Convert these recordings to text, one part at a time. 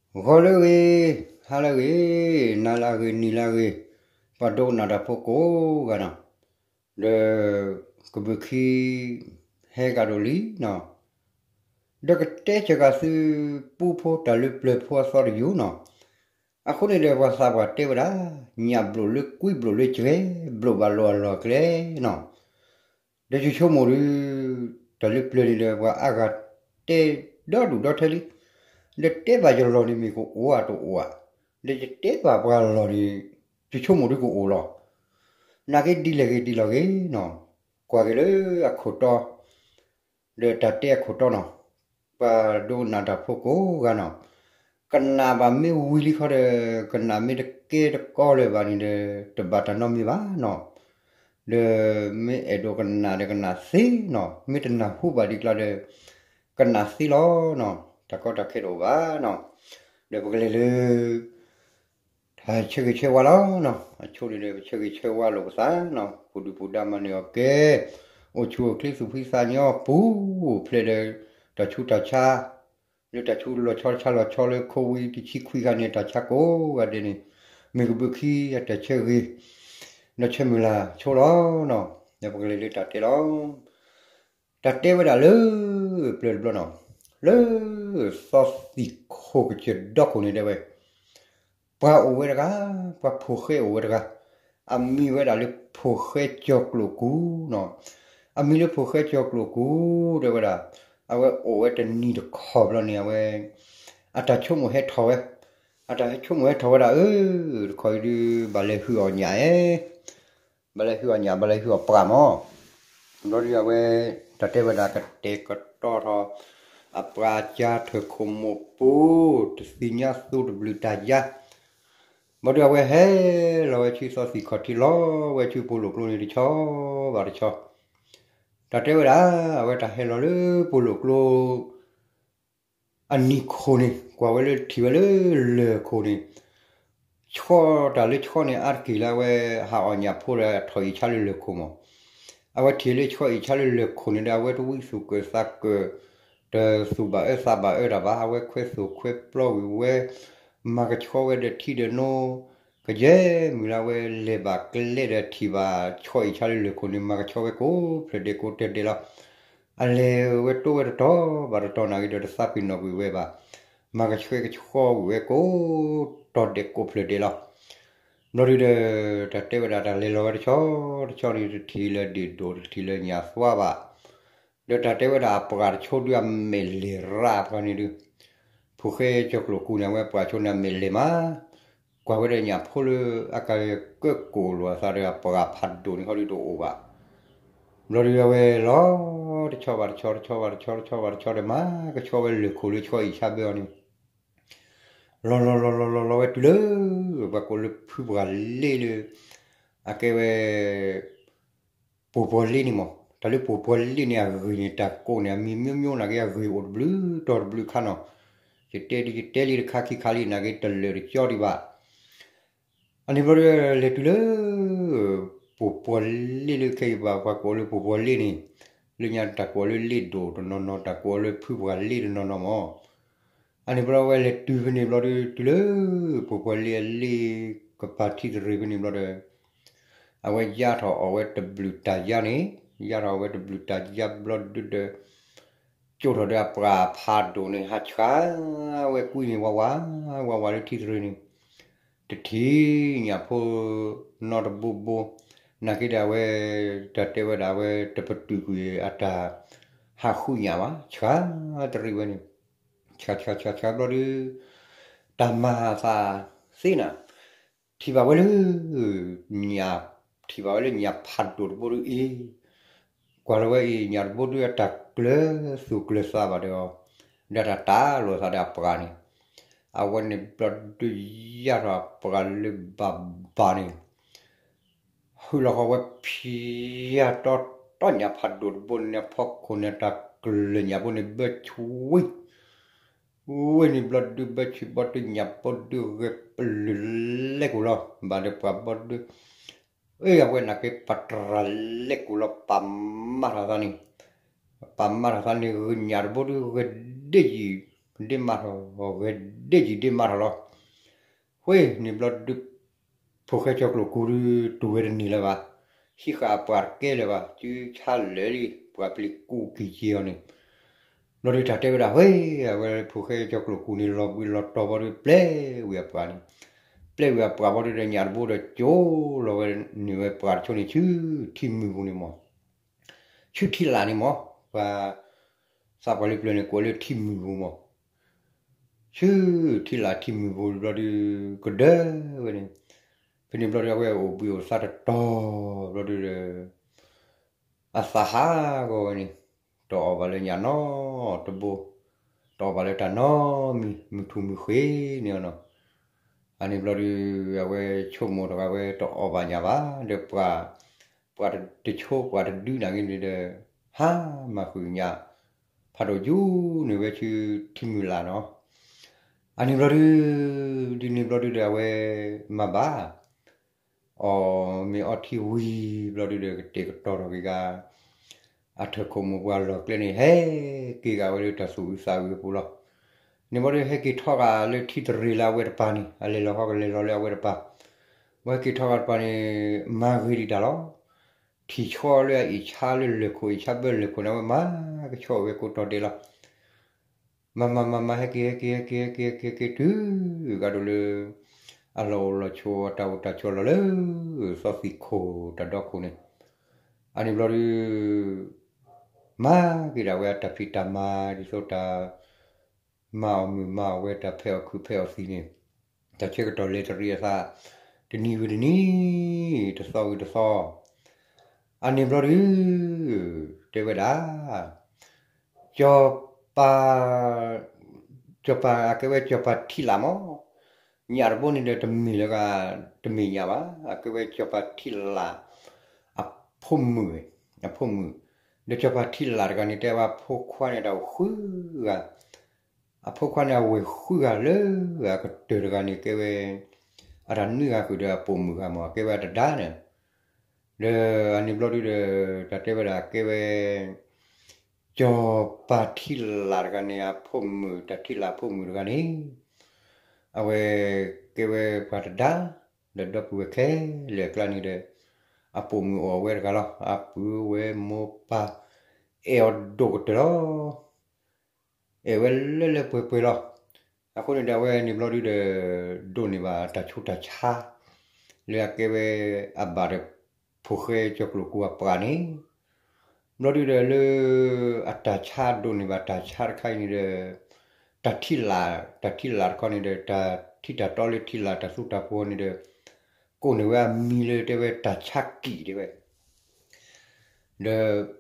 ဂီၤလၢအဂ့ၤ, ဟါလၢအဂ့ၤ, နၤလၢအဂ့ၤ, နံၤလၢအဂ့ၤ, ပှၤဒိကနၣ်တၢ်ဖိကိးဂၤနီၤ, ဒီး ကဘုးခံ ဟဲဂၤဒိၣ်လံနီၤ, ဒီးကတဲစှၤဂၤသု ပူဖိတၢ်လၢပျၢၤဖိအသီတယိာ်နီၤ, အဃိန့ၣ်ဒီးပှၤသးပှၢ်တဲဝဲဒၣ်, ညၣ်ဘျိၣ်လၢကွံဘျိၣ်လၢစှဲ, ဘျိၣ်ဘၣ်လိာ်အလီၢ်အကျဲနီၤ, ဒီးယဆိကမိၣ်ဒုး တၢ်လၢပျၢၤန့ၣ်ဒီး ပှၤအါဂၤတဲဒီဒူၣ်ဒီထၢလံ, ဒီးတဲဘၣ်ယလီၢ်န့ၣ်မ့ၢ်ကအိၣ်ဧါတအိၣ်ဧါ, ဒီးယတဲဘၣ်ပှၤလီၢ်န့ၣ် ယဆိကမိၣ်ဒုးကအိၣ်လီၤ, နာ်က့ဒ်လဲၣ်ဂ့ၤဒ်လဲၣ်ဂ့ၤနီၤ, ကွၢ်က့ၤလၢအခိၣ်တီ ဒီးတၢ်တဲအခိၣ်တီနီၤ, ပှၤဒိကနၣ်တၢ်ဖိကိးဂၤနီၤ, ကနၣ်ဘၣ်မ့ၢ်ဝံၤလံခီဒီး ကနၣ်မ့ၢ်တကဲတကီလၢၤဘၣ်န့ၣ်ဒီး တဘၣ်တၢ်နီတမံၤဘၣ်နီၤ, ဒီးမ့ၢ်အဲၣ်ဒိးကနၣ်ဒီးကနၣ်သ့နီၤ, မ့ၢ်တနၢ်ဟူဘၣ်ဒံးကျါဒီး ကနၣ်သ့လီၤနီၤ, တၢ်ကီတၢ်ခဲတအိၣ်ဘၣ်နီၤ, ဒီးပကလဲၤလၢ တၢ်ဆၢဂ့ၤဆၢဝါလီၤနီၤ, အဆိန့ၣ်ဒီး ပဆၢဂ့ၤဆၢဝါလိာ်ပသးနီၤ, ပူၤဒုၣ်ပူၤဒါမၤန့ၢ်အီၣ်ကဲ, အိၣ်ဆူၣ်အိၣ်ချ့သူၣ်ဖှံသးညီပူၤဖျဲးဒီး တၢ်ဆူးတၢ်ဆါ, လၢတၢ်ဆူးလီၤဆီတဆါလီၤဆီလၢ ခိဝံတဆံခွံခါန့ၣ် တၢ်ဆါကိးဂၤဒဲးန့ၣ်, မ့ၢ်ကဘုးခံအတၢ်ဆၢဂ့ၤ, ဒီးဆၢမုၢ်လၢ်ဆိလီၤနီၤ, ဒီးပကလဲၤလၢတၢ်တဲလီၤ တၢ်တဲဝဲဒၣ်လၢ ပျၢၤတဘျီနီၤ, လၢသီသံၣ်ခိၣ်ကစၢၢ်ဒီခိၣ်န့ၣ်တဲဝဲ, ပှၤအိၣ်ဝဲတဂၤ, ပှၤဖိၣ်ဃဲအိၣ်ဝဲတဂၤ, အမံၤဝဲဒၣ်လၢဖိၣ်ဃဲကၠီၤကျိာ်ကူနီၤ, အမံၤလၢဖိၣ်ဃဲကၠီၤကျိာ်ကူတဲဝဲဒၣ်, အဝဲအိၣ်ဝဲတနံၤတခီဘျီန့ၣ် အဝဲ အတၢ်ဆိကမိၣ်ဟဲထီၣ်ဝဲ, အတၢ်ဆိကမိၣ်ဟဲထီၣ်ဝဲဒၣ် အၢ တခီအံၤဒုး ဘၣ်လဲၤဟုၣ်အီၣ်ညၣ်အဲ ဘၣ်လဲၤဟုၣ်အီၣ်ညၣ် ဘၣ်လဲၤဟုၣ်အီၣ်ပှၢ်မး, ဘျီဒုးအဝဲ တၢ်တဲဝဲဒၣ်ကတဲာ်ကတီၤထီၣ် အပှၤကၢ်ထၢၣ်ခိၣ်မိၢ်ပူၤ တသ့ၣ်ညါသူတဘျုးတၢ်ယါ, ဘျီဒုးအဝဲဟဲလီၤဝဲဆူသီသံၣ်ခီၣ်ထံး လီၤဝဲဆူပူၤလိာ်ကျိန့ၣ်တဆီဘၣ်တဆီ, တၢ်တဲဝဲဒၣ် အဝဲတၢ်ဟဲလီၤလၢပူၤလိာ်ကျိ အနံၤခိၣ်န့ၣ် ကွၢ်ဝဲလၢထံၣ်ဝဲလၢလၢၢ်ခိၣ်န့ၣ်, ဆီတၢ်လၢဆီန့ၣ် အါတက့ၢ်လၢအဝဲဟးအီၣ်ညၣ်ဖိဒီး ထီၣ်အံၣ်ဆါလၢလၢၢ်ခိၣ်မး, အဝဲထံၣ်လၢဆီအံၣ်ဆါလၢလၢၢ်ခိၣ်န့ၣ်ဒီး အဝဲတဝံသူၣ်ကၢၣ်သးကၢၣ်, တသူၣ်ဘၣ်အၢသးဘၣ်အၢတၢ်ဘၣ်, အဝဲခွဲသူၣ်ခွဲပျီဝံၤဝဲ, မၤကဆှီဝဲဒီးထံဒီးနိ, ကယဲၢ်မုၢ်လၢအဝဲလဲၤဘၣ်ကျဲဒီးထံၣ်ဘၣ်ဆီအံၣ်ဆါလၢလၢၢ်ခိၣ်န့ၣ် မၤကဆှီဝဲကိးဖျၢၣ်ဒဲးကိးတၢၢ်ဒဲးလီၤ. အလဲၤဝဲတိဝဲတတီၤဘၣ်တတီၤနာ်က့ဒီး တသးပ့ၤနီၣ်ကွံာ်ဝဲဘၣ်, မၤကဆှဲကဆှီကွံာ်ဝဲကိးတီၤဒဲးကိးဖျၢၣ်ဒဲးလီၤ. ဘျီဒုးဒီး တၢ်တဲဝဲဒၣ်တၢ်လဲၤလီၤဝဲတဆီတဆီန့ၣ် တထံၣ်လၢဒ့ၣ်ဒိၣ် တထံၣ်လၢညၣ်သွါဘၣ်, ဒီးတၢ်တဲဝဲဒၣ်အပှၤတဆိဒုးအမဲာ်လဲၤရၣ်ပှၤန့ၣ်ဒုး, ဖိၣ်ဃဲကၠီၤကျိာ်ကူန့ၣ် အဝဲပှၤဆိန့ၣ်အမဲာ်လဲၤမး, ကွၢ်ဝဲဒီးညၣ်ဖိလၢအကကၢကိၣ်လိာ်အသးဒီးအပှၤဖးဒိၣ်န့ၣ်ခီဒုးတအိၣ်ဘၣ်. ဘျီဒုးအဝဲလီၤ တဆီဘၣ်တဆီ တဆီဘၣ်တဆီ တဆီဘၣ်တဆီဒီး မၤကဆှီဝဲလၢၢ်ခိၣ်လၢဆီအံၣ်ဆါဘၢအီၤန့ၣ် လီၤလီၤလီၤလီၤလီၤလီၤဝဲတုၤလၢ ပှၤကိးလၢဖုပှၢ်လ့လၢ အကဲဝဲ ပိာ်ပှီၤလ့န့ၣ်မး, တၢ်လၢပိာ်ပှီၤလ့န့ၣ် အဂ့ၢ်န့ၣ် တၢ်ကိးန့ၣ် အမံၤမျိုးမျိုးနာ်က့ အဂ့ၢ်အိၣ်တဘျုးတီၤတဘျုးခါနီၤ, ယတဲဒ်ယတဲလံတခါခံခါလံနာ်က့ တလၢာ်တကၠီဒံးဘၣ်. အန့ၣ်ဘျီဒီး လဲၤတုၤလၢ ပိာ်ပှီၤလ့လၢခဲအံၤဘၣ် ပှၤကိးလၢပိာ်ပှီၤလ့န့ၣ်, လၢညါတၢ်ကိးလၢလ့ဒိၣ်တနီၤနီၤ တၢ်ကိးလၢဖုပှၢ်လ့တနီၤနီၤမး. အန့ၣ်ဘျီဝဲလဲၤတုၤဖဲန့ၣ်ဘျီဒီး တုၤလၢ ပိာ်ပှီၤလ့အလ့ကပၤထံသရ့ၣ်ဖဲန့ၣ်ဘျီဒီး အဝဲယါထီၣ်အီၣ်ဝဲတဘျုးတၢ်ယါန့ၣ်, ယါထီၣ်အီၣ်ဝဲတဘျုးတၢ်ယါဘျီဒုးဒီး ကၠိထီၣ်ဒီးအပှၤဖးဒိၣ်န့ၣ် ဟးဆှါဝဲကွံန့ၣ်ဝးဝး, ဝးဝးလၢထံသရ့ၣ်န့ၣ်, တထံၣ်ညၣ်ဖိနီတဘိဘိ, နာ်က့ဒီးအဝဲ တၢ်တဲဝဲဒၣ်အဝဲတပတုာ်ကွံာ်အတၢ် ဟးဃုညၣ်ဘၣ်, ဆှါတရံးဝဲန့ၣ်, ဆှါဆှါဆှါဆှါဘျီဒုး တၢ်မၤအသးသ့နၤ, ထံၣ်ဘၣ်ဝဲလၢ ညၣ်, ထံၣ်ဘၣ်ဝဲလၢညၣ်ဖးဒိၣ်တဘိဒုးအံၤ, ကွၢ်လီၤဝဲအံၤ ညၣ်တဘိဒုးအတၢ်ကျၢၤသူၣ်ကျၢၤသးဘၣ်ဒီး ဒီးတၢ်တၢ်လိာ်သးဒီးအပှၤန့ၣ်, အဝဲန့ၣ်ဘျီဒုးယါထီၣ်အပှၤလၢဘၣ်ဘၣ်န့ၣ် ဟုၣ်လီၤဃီၤဝဲဖျါတီတီ ညၣ်ဖးဒိၣ်တဘိန့ၣ် အဖီခိၣ်န့ၣ် တၢ်ကျၢၤညၣ်ဘိန့ၣ် ဘၢဆူၣ်ဝံၤ, ဝံၤန့ၣ်ဘျီဒုး ဘၢဆူၣ်ဘီဒုး ညၣ်ဘိဒုးဂဲၤပလုာ်လဲကိၣ်လီၤ, ဘၣ်ဒီးပှၤဘီဒုး အ့ၣ် အဝဲနာ်က့ ပတြၢၤလဲကိၣ်လီၤ ပာ်မၤထီၣ်သးန့ၣ်, ပာ်မၤထီၣ်သးန့ၣ် ဂ့ၤညၣ်တဘိဒုးဂဲၤဒ့ယံာ် ဒ့ၣ်မးထီၣ်, ဂဲၤဒ့ၣ်ကံၤဒ့ၣ်မးထီၣ်လီၤ. ဃ့န့ၣ်ဘျီဒုး ဖိၣ်ဃဲကၠီၤကျိာ်ကူဒုး တူၢ်ဝဲတန့ၢ်လၢၤဘၣ်, ဟံးဃာ်အပှၤတကဲလၢၤဘၣ်, စုဆါလၢာ်လံ ပှၤပျံၤကူကံၤက့ၤအီၤန့ၣ်, ဘျီဒုးတၢ်တဲဝဲဒၣ် ဃ့ အဝဲဖိၣ်ဃဲကၠီၤကျိာ်ကူန့ၣ် လီၤဘှံးလီၤတီၤဘျီဒုး ပျဲဝံၤအပှၤန့ၣ်, ပျဲဝံၤအပှၤဘျီဒုးဒီး ညၣ်တဘိဒီး ကၠိလီၤဝဲန့ၢ်ဝဲပှၤတဆိန့ၣ် ဆူထံမုၢ်ပူၤန့ၣ်မး ဆူထံလာ်န့ၣ်မး, ပှၤ သးပှၢ်လၢပျၢၤန့ၣ် ကိးလၢထံမုၢ်ပူၤမး, ဆူထံလာ်ထံမုၢ်ပူၤဘျီဒုး ကဒၢဝဲန့ၣ်, ဖဲန့ၣ်ဘျီဒုး အဝဲအိၣ်ဘှံးအိၣ်သါတတီၤဘျီဒုးဒီး အသးဟးဂီၤဝဲန့ၣ်, တအီၣ်ဘၣ်လၢညၣ်နီတဘိ, တအီၣ်ဘၣ်လၢတၢ်နီတမံၤ မုၢ်ထူၣ်မုၢ်ဃ့န့ၣ်နီၤ, အန့ၣ်ဘျီဒုး အဝဲဆိကမိၣ်တဂၤဝဲ တအီၣ်ဘၣ်ညၣ်ဘၣ်ဒီး ပှၤ ပှၤတဆိပှၤတဒုနာ်က့န့ၣ်ဒီး ဟါမၢ်ဃုာ်ညၣ် ဖးဒိၣ်ယူၢ်န့ၢ်ဝဲဆူထံမုၢ်လာ်နီၤ, အန့ၣ်ဘျီဒုး ဒ်န့ၣ်ဘျီဒုးဒီး အဝဲမၤဘၣ် အီၣ်မ့ၤအီထံဝံၤဘျီဒုးဒီး ကတဲာ်ကတီၤထီၣ်က့ၤဂၤ အထၢၣ်ခိၣ်မိၢ်ပှၢ်လီၢ်ကျဲန့ၣ် ဟဲက့ၤဂၤဝဲလၢတၢ်သူၣ်အုးသးအုးအပူၤလီၤ. န့ၣ်ဘျီဒုး ဟဲက့ၤထီၣ်ဂၤလၢထံတရံးလၢအဝဲတပၤန့ၣ် အလဲၤလီၤဟီၣ်ကလဲၤလီၤလၢအဝဲတပၤ, ဝဲဟဲက့ၤထီၣ်ဂၤတပၤန့ၣ် မၤဂ့ၤဒံးတၢ်လီၤ. ထံၣ်ဆီလၢအအ့ၣ်ဆါလၢလၢၢ်ခိၣ် အ့ၣ်ဆါဘၢလၢၢ်ခိၣ်န့ၣ် အဝဲမၤကဆှီဝဲကိးတီၤဒဲးလီၤ. မၤမၤမၤမၤ ဟဲက့ၤ ဟဲက့ၤ ဟဲက့ၤ ဟဲက့ၤ ဟဲက့ၤ တုၤဂၤဒိၣ်လၢ အလီၢ်အိၣ်လီၢ်ဆိး အတၢ်အိၣ်တၢ်ဆိးလီၤလၢ သီသံၣ်ခိၣ်တၢ်ဒီခိၣ်န့ၣ်, အန့ၣ်ဘျီဒုး မၤက့ၤဒၣ်ဝဲအတၢ်ဖံးတၢ်မၤ ဒ်သိးတၢ် မၤအီၣ်မုၢ်မၤအီၣ်ဝဲ တၢ်ဖဲးအီၣ်ခုးဖဲးအီၣ်သံးန့ၣ်, တၢ်ဆၢကတီၢ်လဲၤတရံးအသး တနံၤဝံၤတနံၤ တသီဝံၤတသီ, အန့ၣ်ဘျီဒုး တဲဝဲဒၣ် စီၤပၤ စီၤပၤ အကဲဝဲစီၤပၤထံလာ်မး, ညၣ်တဘိန့ၣ်ဒီးတမ့ၢ်လၢဂၤ တမ့ၢ်ညၣ်ဘၣ်, အကဲဝဲစီၤပၤထံလာ် အဖိမုၣ်, အဖိမုၣ်, ဒီးစီၤပၤထံလာ်တဂၤန့ၣ် တဲဝဲအဖိခွါန့ၣ် တၢ်အိၣ်ဃုဂၤ, အဖိခွါန့ၣ် အဝဲၢ်ဃုဂၤလၢ အကတၢၢ်တဂၤန့ၣ် ကဲဝဲ အတၢ်နွံဂၤဃုာ်ဒီးအပိာ်မုၣ်ဂၤမး အကဲဝဲအတဒါန့ၣ်, ဒီးအန့ၣ်ဘျီဒုးဒီး တၢ်တဲဝဲဒၣ်ကဲဝဲ စီၤပၤထံလာ်တဂၤန့ၣ် အဖိမုၣ် တၢ်ထံလာ်အဖိမုၣ်တဂၤန့ၣ် အဝဲကဲဝဲပှၤတဒါ ဒီးဒီပုၢ်ဝဲၢ်ခဲလၢာ်အကျါန့ၣ်ဒီး အပိာ်မုၣ်အိၣ်ဝဲတဂၤလီၤ. အပုၢ်ဝဲၢ်မိၢ်ပၢ် အဲၣ်အီၤဒိၣ်ကတၢၢ်လီၤ. အဲၣ်ဝဲလၢလၢပှဲၤပှဲၤလီၤ. အဃိန့ၣ်ဒီး အဝဲန့ၣ်ဘျီဒုးဒီး ဒိးန့ၢ်ဘၣ်တၢ်ဆူးတၢ်ဆါ လၢအကဲဝဲအဘၣ်ဒီး ဖိၣ်ဃဲကၠီၤကျိာ်ကူအပှၤန့ၣ် ဘျီဒုးဒီးလၢ အတၢ်ဆါဒိးန့ၢ်ဘၣ်တၢ်ဆါတခါအံၤန့ၣ်ဒီး တၢ်ထံလာ် တၢ်ထံလာ်တခီန့ၣ်ဒီး တၢ်ထံၣ်တၢ်တီလၢထံလာ်တၢ်သူတၢ်ပှီၤန့ၣ်ဒီး ကိးန့ၢ်ဝဲအမံၤလၢတဲဝဲတၢ်ဆါကံၣ်တဲဝဲ ဒီး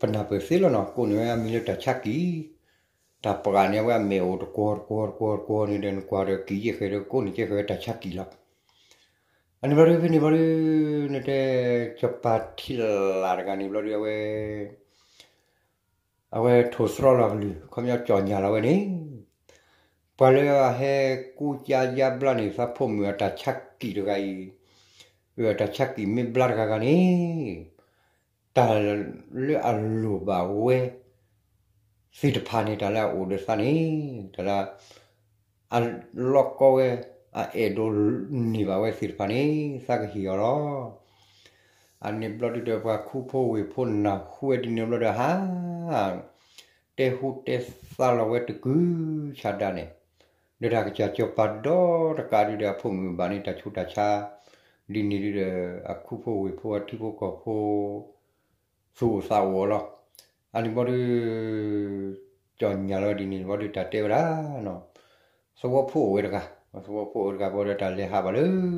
ပနၢ်ပၢၢ်သ့လီၤနီၤ ကိးန့ၢ်ဝဲအမံၤလၢတၢ်ဆါကံၣ်, တၢ်ပှၤန့ၣ် အဝဲအမဲာ်အိၣ်တကွီၤတကွီၤတကွီၤတကွီၤန့ၣ်ဒီး နကွၢ်ဒီးကံၣ်ယဲၢ်ဃဲၤဒီး ကိးန့ၢ်ကဲဃဲၤဝဲတၢ်ဆါကံၣ်လီၤ. အန့ၣ်ဘျီဒုး ဖဲန့ၣ်ဘျီဒုး နတဲ စီၤပၤထံလာ်တဂၤန့ၣ်ဘျီဒုး အဝဲ အဝဲထိၣ်သတြီလီၤကလုၢ် ခီပညီကၠီၣ်ညၣ်လီၤဝဲန့ၣ် ပှၤလၢအဟဲကူကၠါယါဘျါန့ၢ်သးဖိမုၣ်အတၢ်ဆါကံၣ်တဂၤအံၤ, အတၢ်ဆါကံၣ်မ့ၢ်ဘျါတဂၤဂၤန့ၣ် တၢ်လၢအလိၣ်ဘၣ်ဝဲသ့ၣ်တဖၣ်န့ၣ် တၢ်လၢအအိၣ်ဒီးသးန့ၣ် တၢ်လၢ အလီၢ်ကီဝဲ အအဲၣ်ဒိးန့ၢ်ဘၣ်ဝဲသ့ၣ်တဖၣ်န့ၣ် သးကဟ့ၣ်အီၤလီၤ. အန့ၣ်ဘျီဒုးဒီး ပှၤခူဖိဝ့ၢ်ဖိနၢ်ဟူဝဲဒ်န့ၣ်ဘျီဒီး ဟး တဲဟူတဲသါလီၤဝဲတကုၤဆးဒးန့ၣ်, ဒီးတၢ်ကစၢ်စီၤပၤဒီတကးဒုးဒီး အဖိမုၣ်ဘၣ်န့ၢ်တၢ်ဆူးတၢ်ဆါ ဒ်န့ၣ်ဒုးဒီး အခူဖိဝ့ၢ်ဖိအထံဖိကီၢ်ဖိ သူၣ်အိၣ်သးအိၣ်အီၤလီၤ. အန့ၣ်ဘျီဒုး ကၠီၣ်ညၣ်လီၤဒ်န့ၣ်ဘျီဒုး တၢ်တဲဝဲဒၣ် သဝီဖိအိၣ်ဝဲတဂၤ, သဝီဖိအိၣ်တဂၤဘျီဒီး တၢ်လဲၤဟးဘၣ်လၢ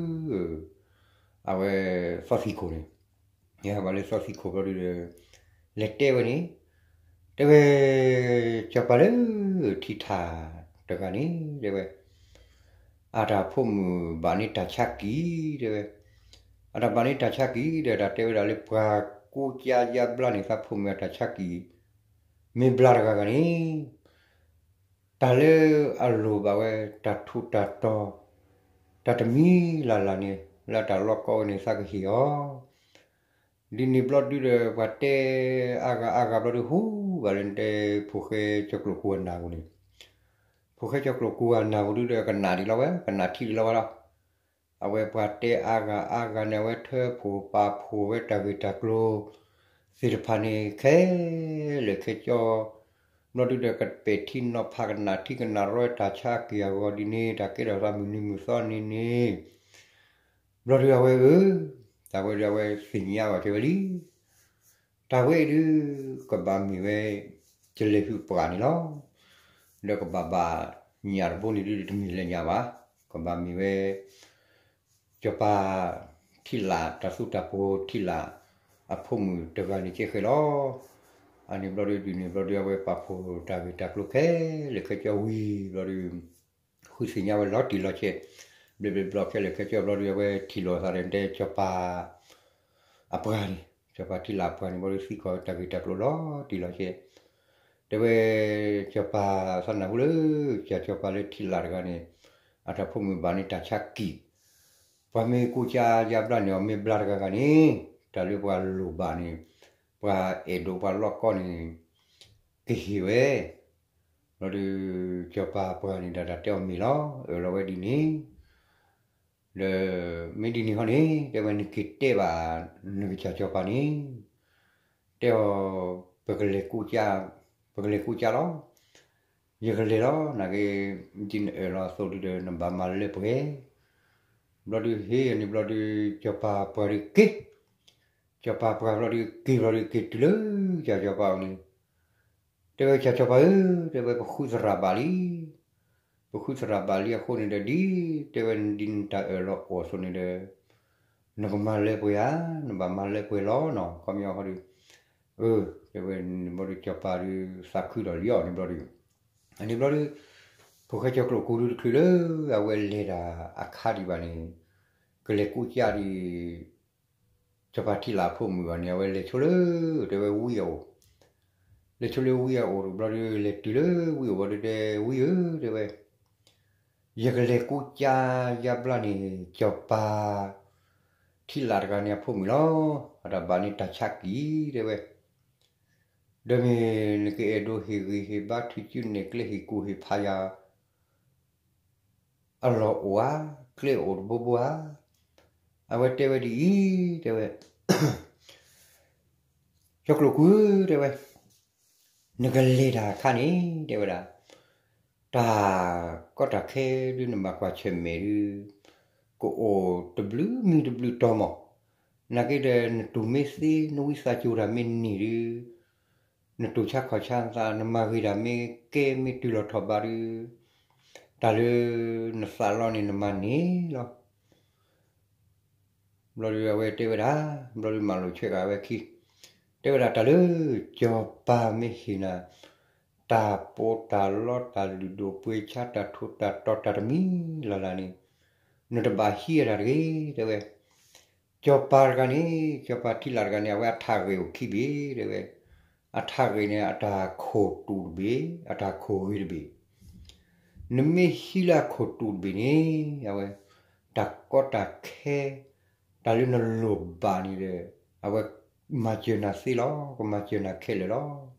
အဝဲ သီသံၣ်ခိၣ်န့ၣ်, လဲၤဟးဘၣ်လၢသီသံၣ်ခိၣ်ဘျီဒုးဒီး လဲၤတဲဝဲန့ၣ်, တဲဝဲ စီၤပၤလၢထံထၣ်တဂၤန့ၣ် တဲဝဲ အတၢ်ဖိမုၣ်ဘၣ်န့ၢ်တၢ်ဆါကံၣ် တဲဝဲ, အတၢ်ဘၣ်န့ၢ်တၢ်ဆါကံၣ်ဒီး တၢ်တဲဝဲဒၣ်လၢပှၤကူကၠါယါဘျါန့ၢ် သးဖိမုၣ်အတၢ်ဆါကံၣ် မ့ၢ်ဘျါတဂၤဂၤန့ၣ် တၢ်လၢအလိၣ်ဘၣ်ဝဲ တၢ်ထူးတၢ်တီၤ တၢ်တမံၤလၢ်လၢ်န့ၣ် လၢတၢ်လီၢ်ကီဝဲန့ၣ် သးကဟ့ၣ်အီၤ ဒ်န့ၣ်ဘျီဒုးဒီး ပှၤတဲအါဂၤအါဂၤဘျီဒုး ဟူဘၣ်လၢနတဲ ဖိၣ်ဃဲကၠီၤကျိာ်ကူအနၢ်ပူၤန့ၣ်, ဖိၣ်ဃဲကၠီၤကျိာ်ကူန့ၣ် ဖိၣ်ဃဲကၠီကျိာ်ကိးဂၤနၢ်ဟူဒုဒီး ကနၣ်ဒံးလီၤဝဲ, ကနၣ်ထံၣ်ဒံးလီၤဝဲလီၤ. အဝဲပှၤတဲအါဂၤအါဂၤန့ၣ် အဝဲထၢဖှိၣ်ပာ်ဖှိၣ်ဝဲတၢ်ဂ့ၢ်တၢ်ကျိၤသ့ၣ်တဖၣ်န့ၣ် ခဲလၢာ်ခဲဆ့ ဘျီဒုဒီး ကပဲာ်ထံနီၤဖး ကနၣ်ထံကနၣ်ရီတၢ်ဆါက့ၢ်အဂီၢ်ဒ်န့ၣ် တၢ်ကဲထီၣ်သးမုၢ်နံၤမုၢ်သီန့ၣ်န့ၣ် ဘျီဒုအဝဲဧၢ, တၢ်ဝဲဒုအဝဲသ့ၣ်ညါဘၣ်က့ၤဝဲလံ. တၢ်ဝဲအံၤဒု ကဘၣ်မ့ၢ်ဝဲ ကလဲၤဟုၣ်ပှၢ်န့ၣ်လီၤ. ဒီးကဘၣ်ဘၣ်ညၣ်တဘိန့ၣ်ဒု တမ့ၢ်လဲၤညၣ်ဘၣ်, ကဘၣ်မ့ၢ်ဝဲ စီၤပၤထံလာ် တၢ်သူတၢ်ပှီၤထံလာ် အဖိမုၣ်တဂၤန့ၣ်ကဲဃဲၤလီၤ. အန့ၣ်ဘျီဒု ဒ်န့ၣ်ဘျီဒု အဝဲပာ်ဖှိၣ်တၢ်ဂ့ၢ်တၢ်ကျိၤခဲလၢာ်ခဲဆ့ဝံၤဘျီဒု ဃုသ့ၣ်ညါဝဲလီၤတံၢ်လီၤဆဲး, ဘျီဘျီဘျီခဲလၢာ်ခဲဆ့ဘျီဒု အဝဲထံၣ်လိာ်အသးဒီးတဲ စီၤပၤအပှၤန့ၣ်, စီၤပၤထံလာ်အပှၤန့ၣ် ဘျီဒုသံကွၢ်ဝဲတၢ်ဂ့ၢ်တၢ်ကျိၤလီၤတံၢ်လီၤဆဲး, တဲဝဲ စီၤပၤသးနၢ်ဟူလၢ ကၢ်စီၤပၤလၢထံလာ်တဂၤန့ၣ် အတၢ်ဖိမုၣ်ဘၣ်န့ၣ်တၢ်ဆါကံၢ်, ပှၤမ့ၢ်ကူစါယါဘျါန့ၣ် အီၤမ့ၢ်ဘျါတဂၤဂၤန့ၣ် တၢ်လၢပှၤလိၣ်ဘၣ်န့ၣ် ပှၤအဲၣ်ဒိးပှၤလီၢ်ကီၢ်န့ၣ် ကဟ့ၣ်ဝဲ, ဘျီဒု စီၤပၤပှၤန့ၣ် တၢ်တၢ်တဲအီၤမ့ၢ်လီၤ, အၢၣ်လီၤဝဲဒ်န့ၣ်, ဒီး မ့ၢ်ဒ်န့ၣ်ဟီန့ၣ် တဲဝဲနက့ၤတဲဘၣ် နကစၢ်စီၤပၤန့ၣ်, တဲအီၤ ပကလဲၤကူစါ, ပကလဲၤကူစါလီၤ, ယကလဲၤလီၤ နာ်က့ ဒ်နအၢၣ်လီၤအသိးဒုဒီး နဘၣ်မၤလၢပှဲၤ, ဘျီဒုဟ့ၣ်န့ၣ်ဘျီဒု စီၤပၤပှၤဒုက့ၤ စီၤပၤပှၤဘျီဒုက့ၤဘျီဒု က့ၤတုၤလၢကၢ်စီၤပၤအအိၣ်န့ၣ်, တဲဝဲကၢ်စီၤပၤဧၢ, တဲဝဲပဃုသရၣ်ဘၣ်လံ, ပဃုသရၣ်ဘၣ်လံအဃိန့ၣ်ဒီး ဒ်တဲဝဲ ဒ်နတၢ်အၢၣ်လီၤအီၣ်အသိးန့ၣ်ဒီး နကမၤလၢပှဲၤဧါ, နဘၣ်မၤလၢပှဲၤလီၤနီၤ, ခီပညီဟီဒု, အၢ တဲဝဲန့ၣ်ဘျီဒု စီၤပၤဒုသးခုဒီးလံအီၤန့ၣ်ဘျီဒု, အန့ၣ်ဘျီဒု ဖိၣ်ဃဲကၠီကျိာ်ကိးဒုတချုးလၢ အဝဲလဲၤတၢ်အခါဒံးဘၣ်န့ၣ်, ကလဲၤကူစါဒံး စီၤပၤထံလာ်အဖိမုၣ်ဘၣ်န့ၣ် အဝဲလဲၤဆိလၢ တဲဝဲဝံအအိၣ်, လဲၤဆိလၢဝံအအိၣ်တဘျီဒု လဲၤတုၤလၢဝံအိၣ်ဘျီဒုတဲ ဝံဧၢ တဲဝဲ, ယကလဲၤကူစါယါဘျါန့ၣ် စီၤပၤ ထံလာ်တဂၤန့ၣ်အဖိမုၣ်လီၤ. အတၢ်ဘၣ်န့ၣ်တၢ်ဆါကံၢ် တဲဝဲ, ဒီးမ့ၢ်နကအဲၣ်ဒိးဟ့ၣ်ဂံၢ်ဟ့ၣ်ဘါ ထုးစုနဲၣ်ကျဲ ဟ့ၣ်ကူၣ်ဟ့ၣ်ဖးယၤ အလီၢ်အိၣ်ဧါ, ကျဲအိၣ်တဘိဘိဧါ. အဝဲတဲဝဲဒ်အံၤ, တဲဝဲ, ကၠီကျိာ်ကိၢ်ဧၢ တဲဝဲ, နကလဲၤတၢ်အခါန့ၣ် တဲဝဲဒၣ်, တၢ်ကီတၢ်ခဲဒု နဘၣ်ကွၢ်ဆၢၣ်မဲာ်ဒု ကအိၣ်တဘျုးမံၤတဘျုးတီၤမး, နာ်က့ဒီး နတူၢ်မ့ၢ်သ့ နဝံသးစူၤတၢ်မ့ၢ်န့ၢ်ဒု နတူၢ်ဆါခီၣ်ဆါသး နမၤဂ့ၤတၢ်မ့ၢ်ကဲ မ့ၢ်တုၤလီၤထီၣ်ဘးဒု, တၢ်လၢနသးလီန့ၣ် နမၤန့ၢ်လီၤ. ဘျီဒုအဝဲတဲဝဲဒၣ်, ဘျီဒုမၤလိာ်ဆှဲကၤဝဲခံ, တဲဝဲဒၣ် တၢ်လၢစီၤပၤမ့ၢ်ဟ့ၣ်နၤ တၢ်ပီးတၢ်လီ တၢ်လုၢ်ဒိၣ်ပှ့ၤဆါ တၢ်ထူးတၢ်တီၤ တၢ်တမံၤလၢ်လၢ်န့ၣ် နတဘၣ်ဟံးအတၢ်တဂ့ၤ တဲဝဲ. စီၤပၤတဂၤန့ၣ် စီၤပၤထံလာ်တဂၤန့ၣ် အဝဲအထးဂဲၤအိၣ်ခံဘ့ၣ် တဲဝဲ, အထးဂဲၤန့ၣ် အတၢ်ခိၣ်တူာ်တဘ့ၣ် အတၢ်ခိၣ်ဂ့ၤတဘ့ၣ်, နမ့ၢ်ဟံးလၢအခိၣ်တူာ်တဘ့ၣ်န့ၣ် အဝဲ တၢ်ကီတၢ်ခဲ တၢ်လၢနလိၣ်ဘၣ်န့ၣ်ဒီး အဝဲမၤစၢၤနၤသ့လီၤ ကမၤစၢၤနၤခဲလၢာ်လီၤ.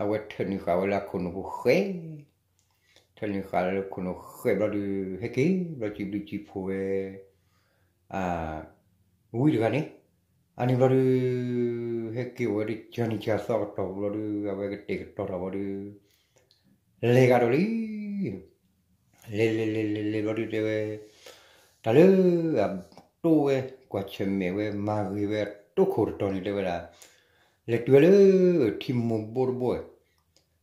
အဝဲထၢနုာ်ဃာ်ဝဲလၢအခိၣ်နူာ်ပူၤဃဲ ထၢနုာ်ဃာ်လၢခိၣ်နူာ်ဃဲဘျီဒု ဟဲက့ၤဘျီ စံးဘျုးစံးဖှိၣ်ဝဲ ဝံတဂၤန့ၣ်, အန့ၣ်ဘျီဒု ဟဲက့ၤအိၣ်ဝဲဒု ကၢ်နံၣ်ကၢ်သီကတီၢ်ပူၤဘျီဒု အဝဲကတဲာ်ကတီၤထီၣ်ဘျီဒု လဲၤကဒီးလံ. လဲၤလဲၤလဲၤလဲၤလဲၤဘျီဒုတဲဝဲ, တၢ်လၢအတိဝဲ ကွၢ်ဆၢၣ်မဲာ်ဝဲ မၤဂ့ၤဝဲအတိခိၣ်တတီၤန့ၣ် တဲဝဲဒၣ်, လဲၤတုၤဝဲလၢ ထံမိၢ်ဘိတဘိ,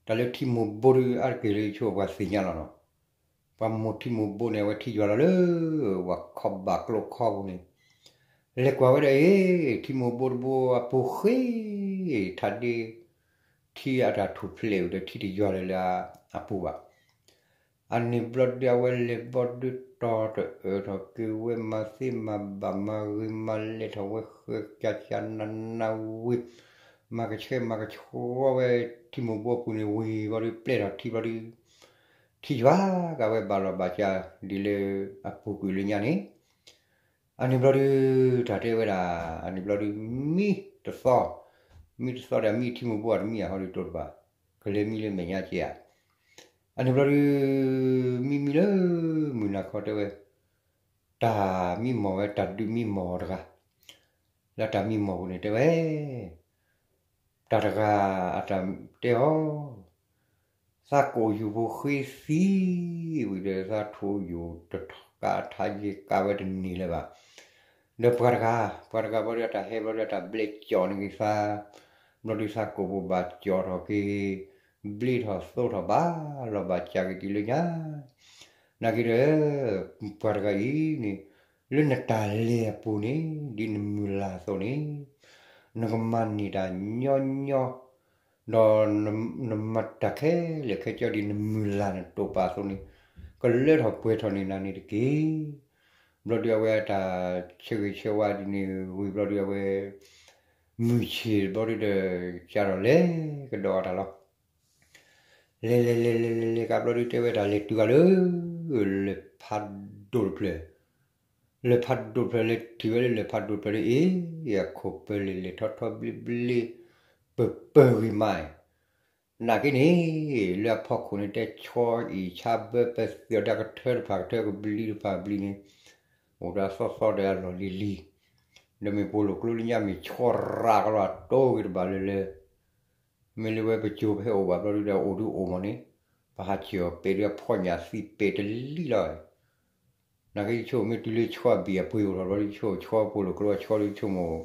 တၢ်လၢထံမိၢ်ဘိဒု အါတက့ၢ်လၢယဆိပှၤသ့ၣ်ညါလီၤနီၤ. ပှၤမိၢ်ထံမိၢ်ဘိန့ၣ် အဝဲထံယွၤလီၤလၢ ပှၤခီၣ်ဘၣ်ကျိခီပူၤန့ၣ်, လဲၤကွၢ်ဝဲဒၣ်အံၤ ထံမိၢ်ဘိတဘိအပူၤဃ့ ထးဒ့ ထံအတၢ်ထူၣ်ဖျဲးဝဲဒီးထံတယွၤလၢၤလၢအပူၤဘၣ်. အန့ၣ်ဘျီဒုအဝဲလဲၤဘီဒုတီၤတအၢၣ်ထီၣ်က့ၤဝဲ မၤသ့မၤဘၣ်မၤဂ့ၤမၤလဲၤထီၣ်ဝဲဃၢၤ ကၢ်ကၢ်နးနးဝ့ၤ မၤကဆှဲမၤကဆှီဝဲ ထံမိၢ်ဘိအပူၤန့ၣ်ဝံၤဘျီဒု ပျဲထီၣ်ထံဘျီဒု ထံယွၤကဝဲဘၣ်လီၤဘၣ်ကၢ်ဒ်လၢအပူၤကွံာ်လၢညါန့ၣ်, အန့ၣ်ဘျီဒု တၢ်တဲဝဲဒၣ် အန့ၣ်ဘျီဒု မံတသီ, မံတသီဒီး မံထံမိၢ်ဘိအတမံၤအဟီဒုးတိတဘၣ်, ကလဲၤမံလၢမဲာ်ညါက့ဧါ. အန့ၣ်ဘျီဒုး မံမံလၢ မုၢ်နၤခီတဲဝဲ, တၢ်မံမီၢ်ဝဲ တၢ်ဒုးမံမီၢ်တဂၤ, လၢတၢ်မံမီၢ်ပူၤန့ၣ်တဲဝဲ, တၢ်တဂၤ အတၢ်တဲအီၤ, သးကိးယိၤဖိဃ့သံဝံၤဒီး သးထိးယိၤတထီကးထါယ့ကးဝဲတန့ၢ်လၢၤဘၣ်. ဒီးပှၤတဂၤ, ပှၤတဂၤဘျီဒုးအတၢ်ဟဲဘျီဒုးအတၢ်ဘျဲးကၠီၣ်န့ၢ်က့ၤသး, ဘျီဒုးသးကိးဘိးဘၣ်ကၠီၣ်ထီၣ်က့ၤ, ဘျ့ထီၣ်သိထီၣ်ဘၣ်လီၤဘၣ်စးက့ၤတုၤလၢညါ နာ်က့ဒီး ပှၤတဂၤအံၤန့ၣ် လၢနတၢ်လဲၤအပူၤန့ၣ် ဒ်နမုၢ်လၢ်အသိးန့ၣ် နကမၤန့ၢ်တၢ်ညီညီ ဒီးနမၤတၢ်ခဲလၢာ်ခဲဆ့ဒ်နမုၢ်လၢ်နတိာ်ပာ်အသိးန့ၣ် ကလၢထီၣ်ပှဲၤထီၣ်န့ၢ်နၤန့ၣ်တက့ၢ်. ဘျီဒုးအဝဲအတၢ်ဆၢဂ့ၤဆၢဝါဒ်န့ၣ်ဝံၤဘျီဒုးအဝဲ မုၢ်ဆ့ၣ်ဘျီဒုးဒီး ကးထီၣ်လဲၤကဒီးအတၢ်လီၤ. လဲၤလဲၤလဲၤလဲၤလဲၤလဲၤကးဘျီဒုးတဲဝဲဒၣ်လဲၤတုၤဂၤလၢ လၢၢ်ဖးဒိၣ်တဖျၢၣ်, လၢၢ်ဖးဒိၣ်တဖျၢၣ်လဲၤတုၤဝဲလၢလၢၢ်ဖးဒိၣ်တဖျၢၣ်လၢအ့ၣ် အခိၣ်ပၢၤလဲၤလဲၤထီထီဘျ့ဘျ့ ပၢၤပၢၤဂ့ၤမး, နာ်က့န့ၣ် လၢအဖီခိၣ်န့ၣ် တဲဆီအံၣ်ဆါဘၢပသ့ၣ်အီၤဒၣ်ကထၢတဖၣ်ကထၢကဘျံးတဖၣ်ဘျံးန့ၣ် အိၣ်ဒီးအသီသီဒီးအလီၢ်လံၤလံၤ, ဒီးမ့ၢ်ပိာ်လိာ်ကျိလၢညါမ့ၢ်ဆီရၣ်ကလီၤအတီဂ့ၤတဘၣ်လၢၤလၢၤ မ့ၢ်လၢဝဲပစိၤပဟဲအိၣ်ဘၣ်ဘျီဒုးဒီးအိၣ်ဒုးအိၣ်မးန့ၣ်, ပဟးစၢၤအီၤပဲာ်ဒုးအဖီညၣ်သံပဲာ်တလံလီၤ. နာ်က့ဆိကမိၣ်မ့ၢ်တုၤလၢဆီအဘံၣ်အပှ့ၤအိၣ်ထီၣ်ဘျီဒုးဆိကမိၣ်ဆီပိာ်လိာ်ကျိအဆီဒုးဆိကမိၣ်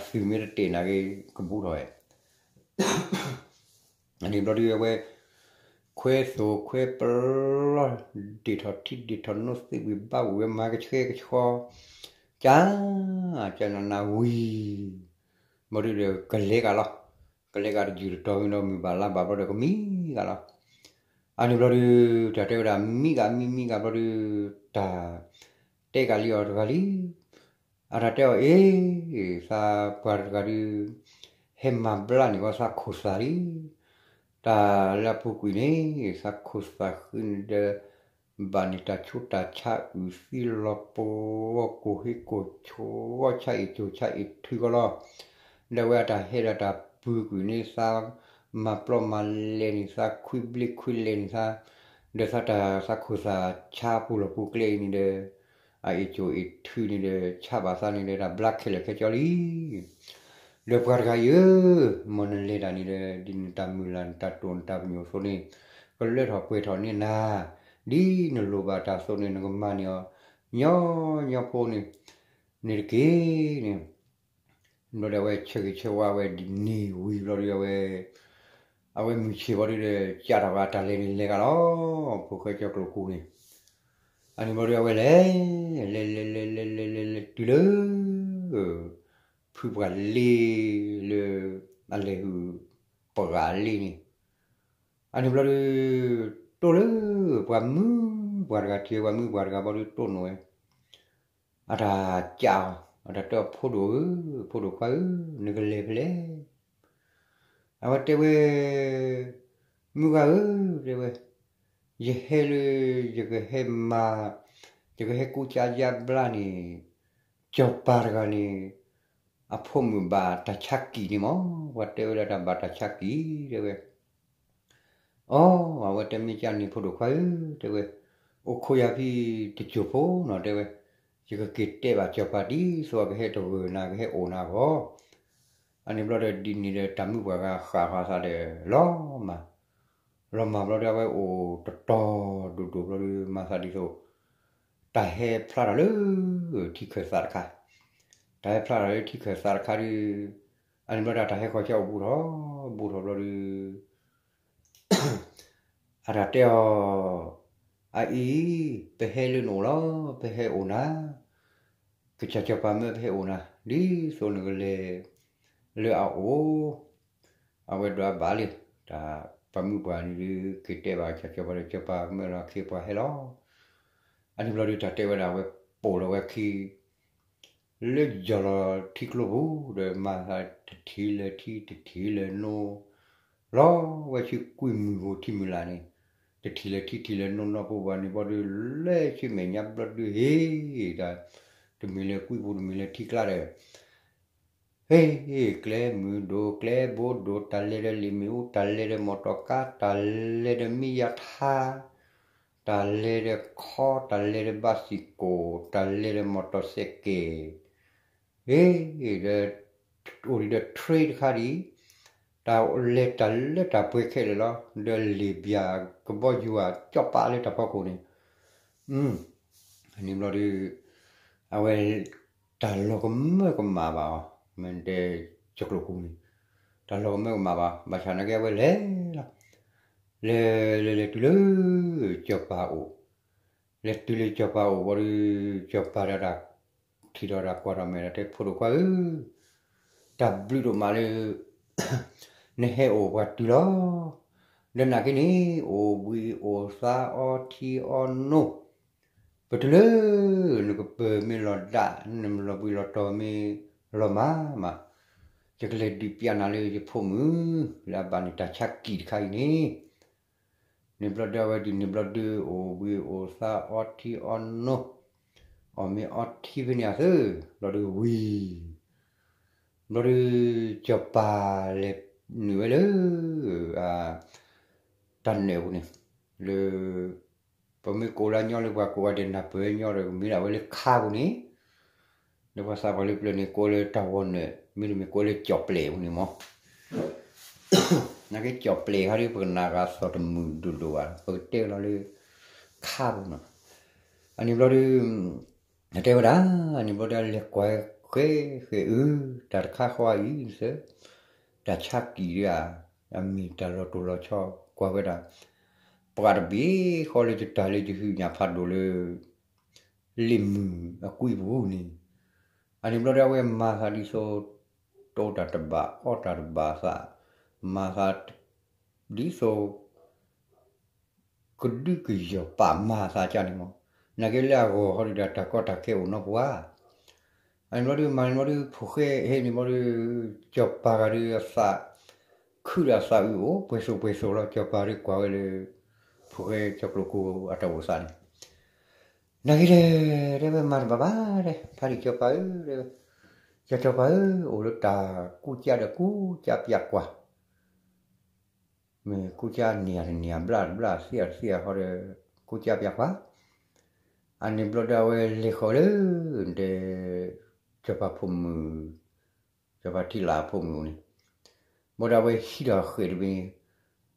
သုးမ့ၢ်တတဲာ်နာ်က့ကဘူးထီၣ်ဝဲ အန့ၣ်ဘျီဒုးအဝဲ ခွဲသိၣ်ခွဲပလီၢ် ဒ့ၣ်ထီၣ်ထံဒ့ၣ်ထီၣ်နိသ့ဝံၤ ဘၣ်ဝံၤဝဲမၤကဆှဲကဆှီ ကၢ် ကၢ်နးနးဝံၤ ဘျီဒုးဒီးကလဲၤကလီၤ, ကလဲၤကတယုၢ်တတီၤမ့ၢ်ဒီးမုၢ်ဘၣ်လါဘၣ်ဘျီဒီးကမံကလီၤ. အန့ၣ်ဘျီဒုး တၢ်တဲဝဲဒၣ်မံကမံမံကဘျီဒုး တၢ်တဲကလံအီၤတဂၤလံ အတၢ်တဲအီၤအ့ၣ် သးပှၤတဂၤဒုး ဟဲမၤဘျါန့ၢ်ဝဲသးခိၣ်သၣ်လံ, တၢ်လၢအပူၤကွံာ်န့ၣ် သးခိၣ်သၣ်ဃုန့ၣ်ဒီး ဘၣ်န့ၢ်တၢ်ဆူးတၢ်ဆါအုၣ်သံလီၤပဂီၢ်ကိၢ်ဟ့ၣ်ကိၢ်ဆိးဂီၢ်ဆါအ့ၣ်ကိၢ်ဆါအ့ၣ်ထုကီလီၤ. ဒီးဝဲအတၢ်ဟဲဒီးတၢ်ပူၤကွံာ်န့ၣ် သးမၤပျီမၤလဲၤန့ၣ် သးခွံဘျ့ခွံလဲၤန့ၣ်သး, ဒီးသးတၢ်သးခိၣ်သၣ်ဆါပူၤလီၢ်ပူၤကျဲအံၤန့ၣ်ဒီး အအ့ၣ်ကိၢ်အ့ၣ်ထုန့ၣ်ဒီး ဆါဘၣ်သးန့ၣ်ဒီး တၢ်ဘျါခဲလၢာ်ခဲဆ့လံ. ဒီးပှၤတဂၤအံၤဧၢ, မ်နလဲၤတၢ်န့ၣ်ဒီး ဒ်နတၢ်မုၢ်လၢ်နတၢ်တိာ်နတၢ်ပညိၣ်အသိးန့ၣ် ကလၢထီၣ်ပှဲၤထီၣ်န့ၢ်နၤ, ဒ်နလိၣ်ဘၣ်တၢ်အသိးန့ၣ် နကမၤန့ၢ်အီၤ ညီညီဖိန့ၣ် န့ၣ်တက့ၢ်န့ၣ် ဘျီဒီးအဝဲဆၢဂ့ၤဆၢဝါဝဲဒ်န့ၣ်ဝံၤဘျီဒီးအဝဲ အဝဲမုၢ်ဆ့ၣ်ဘျီဒုးဒီး ကးထီၣ်ဝဲအတၢ်လဲၤန့ၣ်လဲၤကလီၤ ဖိၣ်ဃဲကၠီကျိၤကိၤန့ၣ်, အန့ၣ်ဘျီဒီးအဝဲလဲၤ လဲၤလဲၤလဲၤလဲၤလဲၤလဲၤလဲၤတုၤလၢ ဖုပှၢ်လ့လၢ အလဲၤဟုၣ်ပှၢ်လ့န့ၣ်, အန့ၣ်ဘျီဒုး တိၢ်လၢ ပှၤမုၣ်ပှၢ်တဂၤထံၣ်ဝဲ ပှၤမုၣ်ပှၢ်တဂၤဘျီဒုးတိၢ်နီၣ်ဝဲ အတၢ်ကးအီၤ အတၢ်တဲအီၤ ဖိဒိၣ်ဧၢ, ဖိဒိၣ်ခွါဧၢ, နကလဲၤဖဲလဲၣ်. အဝဲတဲဝဲ မုၢ်ဂၤဧၢ, တဲဝဲ, ယဟဲလၢ ယကဟဲမၤ ယကဟဲကူကၠါယါဘျါန့ၣ် စီၤပၤတဂၤန့ၣ် အဖိမုၣ်ဘၣ်တၢ်ဆါကံၣ်န့ၣ်မး, ပှၤတဲဝဲဒၣ်တၢ်ဘၣ်တၢ်ဆါကံၣ် တဲဝဲ အီ အဝဲတဲမ့ၢ်ကန့ၣ်ဖိဒိၣ်ခွါဧၢ, တဲဝဲ, အိၣ်ခိးယၤဖဲတစိၢ်ဖိနီၤ တဲဝဲ, ယကက့ၤတဲဘၣ်စီၤပၤဒ်သိးအကဟဲတဂၢၢ်နၤ ကဟဲအိၣ်နၤအဂီၢ်. အန့ၣ်ဘျီဒီးဒ်န့ၣ်ဒီးတၢ်မုၣ်ပှၢ်ဂၤဃၣ်ဃၣ်သးဒီး လီၤမၢ်, လီၤမၢ်ဘျီဒီးအဝဲအိၣ်တတီၤဒိၣ်ဒိၣ်ဘျီဒီး မၤသးဒ်သိး တၢ်ဟဲဖျါထီၣ်လၢ ထံခၢၣ်သးတခါ, တၢ်ဟဲဖျါထီၣ်လၢထံခၢၣ်သးတခါဒီး အန့ၣ်ဘျီဒီးတၢ်ဟဲခီဆၢအိၣ်ဘူးထီၣ် ဘူးထီၣ်ဘျီဒီး အတၢ်တဲအီၤ, အအံၤ ပဟဲလၢနအိၣ်လီၤ, ပဟဲအိၣ်နၤ, ကစၢ်စီၤပၤမၢပဟဲအိၣ်နၤ ဒ်သိးနကလဲၤလၢအအိၣ်, အဝဲဒွးဘၣ်လံ, တၢ်ပှၤမုၣ်ပှၢ်န့ၣ်ဒုး က့ၤတဲဘၣ်ကစၢ်စီၤပၤဒီး စီၤပၤကမၢလီၤအခ့အပှၤဟဲလီၤ. အန့ၣ်ဘျီဒုးတၢ်တဲဝဲဒၣ် အဝဲပိာ်လီၤဝဲခံ လၢယီၢ်လီၤထံကျိပူၤ ဒီးမၤသးတထံၣ်လၢထံတထံၣ်လၢနိ လီၤဝဲဆူကွံာ်မုၢ်ဂီၤထံမုၢ်လၢ်န့ၣ်, တထံၣ်လၢထံတထံၣ်လၢနိနီၢ်ပူၤဘၣ်န့ၣ်ဘျီဒုး လဲၤဆူမဲာ်ညါဘျီဒုးဟ့ၣ်ဒၣ်, တမ့ၢ်လၢကွံာ်ပူၤ တမ့ၢ်လၢထံကျါဒီး ဟ့ၣ် ကျဲမုၢ်ဒိၣ် ကျဲဘိဒိၣ် တၢ်လဲၤဒီးလံာ်မ့ၣ်အူ တၢ်လဲၤဒီးမီၣ်တီၣ်ကါ တၢ်လဲၤဒီးမံယါထါ တၢ်လဲၤဒီးခီ တၢ်လဲၤဒီးဘၣ်စံၣ်ကိၣ် တၢ်လဲၤဒီးမီၣ်တီၣ်စဲးက့ၣ် ဟ့ၣ် ဒီး အိၣ်ဒံးဒီး train တခါဒံး တၢ်လဲၤတၢ်လၢတၢ်ပှဲၤခဲလၢာ်လီၤ ဒီးလံာ်ဘၣ်ကဘီယူၤဧါ ကၠီၣ်ပၤလၢတၢ်ဖီခိၣ်န့ၣ် အန့ၣ်ဘျီဒီး အဝဲ တၢ်လီၤကမၢကမၣ်ဘၣ်အီၤ မ့ၢ်တဲ ကၠီၣ်ကျိၣ်ကူန့ၣ် တၢ်လီၤကမၢကမၣ်ဘၣ် ဘၣ်ဆၣ်နာ်က့အဝဲလဲၤလီၤ လဲၤလဲၤလဲၤတုၤလၢ ကၠီၣ်ပၤအိၣ် လဲၤတုၤလၢကၠီၣ်ပၤအိၣ်ဘျီဒီး ကၠီၣ်ပၤဒီးတၢ်ထံၣ်ဒီးတၢ်ကွၢ်ထီၣ်မဲာ်ဒီးတဲ ဖိဒိၣ်ခွါဧၢ တၢ်ဘျုးဒိၣ်မးလၢ နဟဲအိၣ်ပှၤတုၤလီၤ ဒီးနာ်က့န့ၣ် အိၣ်ဘှံးအိၣ်သါအီထံအီနိ ပတုၤလၢ နကပၢၤမ့ၢ်လီၤဒၣ် နလီၤဘှံးလီၤတီၤမ့ၢ်လီၤမၢ်မး ယကလဲၤဒုးပျးနၤလၢယဖိမုၣ် လၢအဘၣ်န့ၣ်တၢ်ဆါကံၣ်တခါအံၤန့ၣ် န့ၣ်ဘျီဒီးအဝဲဒ်န့ၣ်ဘျီဒီး အိၣ်ဘှံးအိၣ်သါအီထံအီနိ အီၣ်မ့ၤအီထံဖဲန့ၣ်အသိး ဘျီဒီးဝံၤ ဘျီဒီး ကၠီၣ်ပၤလဲၤနုာ်ဝဲလၢ တၢ်နၢၤပူၤန့ၣ် လၢ ပမ့ၢ်ကိးလၢညီလၢပှၤကိးဂၤဒဲးနၢ်ပၢၢ်ညီဒီး မ့ၢ်ဒၣ်ဝဲလၢခါပူၤန့ၣ် လၢပှၤသးပှၢ်လၢပျၢၤန့ၣ် ကိးလၢတၢ်ဝီနၢၤ မ့တမ့ၢ်ကိးလၢကၠီၣ်ပျဲၣ်ပူၤန့ၣ်မး နာ်က့ကၠီၣ်ပျဲၣ်ခါဒီး ပကနၣ်ဂၤသီၣ်တမုာ်ဒိၣ်ဒိၣ်ဘၣ် ပကတဲလီၤလၢ ခါပူၤနီၤ အန့ၣ်ဘျီဒီး အတဲဝဲဒၣ် န့ၣ်ဘျီဒီး လဲၤကွၢ်ဃဲဃဲအၢ တၢ်တခါဃီအံၤ တၢ်ဆါကံၣ်ဒၣ် အမ့ၢ်တၢ်လီၤတိၢ်လီၤဆီ ကွၢ်ဝဲဒၣ် ပှၤတဘ့ၣ်ဃီလၢယတၢ်လၢယဟုညၣ်ဖးဒိၣ်လၢ လံာ်မုၢ်အကွံပူၤန့ၣ် အန့ၣ်ဘျီဒီးအဝဲမၤသးဒ်သိး တီတၢ်တဘၣ် အီတၢ်တဘၣ်သး မၤသး ဒ်သိး ကဒုကယီၢ်ပာ်မၤသးကၢ်န့ၣ်မး နာ်က့လၢအဂီၢ်ဟီဒုးဒီးတၢ်ကီတၢ်ခဲအိၣ်နီတပှၤ အန့ၣ်ဘျီဒုး မၤန့ၣ်ဘျီဒုး ဖိၣ်ဃဲဟဲန့ၣ်ဘျီဒုး ကၠီၣ်ပၤဂၤဒီးအသး ခုဒီးအသးအုးအိၣ်ပှဲၤစိပှဲၤစိလီၤ ကၠီၣ်ပၤဒီးကွၢ်ဝဲလၢ ဖိၣ်ဃဲကၠီၣ်ကျိၣ်ကိအတၢ်အိၣ်သးန့ၣ် နာ်က့ဒီး တဲဝဲမၤတဘၣ်ဘၣ်ဒီး ဖါတံၢ်ကၠီၣ်ပၤဧၢ တဲဝဲ ကၠီၣ်ပၤဧၢ အိၣ်လၢတၢ်ကူစါဒီးကူစါပျးကွၢ် မ့ၢ်ကူစါန့ၢ်ဧါတန့ၢ်ဧါ ဘျၣ်တဘျၣ် သံဧါတသံဧါဃီဒီး ကူစါပျးကွၢ် အန့ၣ်ဘျီဒီးအဝဲလဲၤဃီၤလၢ တဲ ကၠီၣ်ပၤဖိမုၣ် ကၠီၣ်ပၤထံလာ်အဖိမုၣ်န့ၣ် ဘၣ်ဒီးအဝဲဟံးဒီးဃဲးတဘ့ၣ်န့ၣ်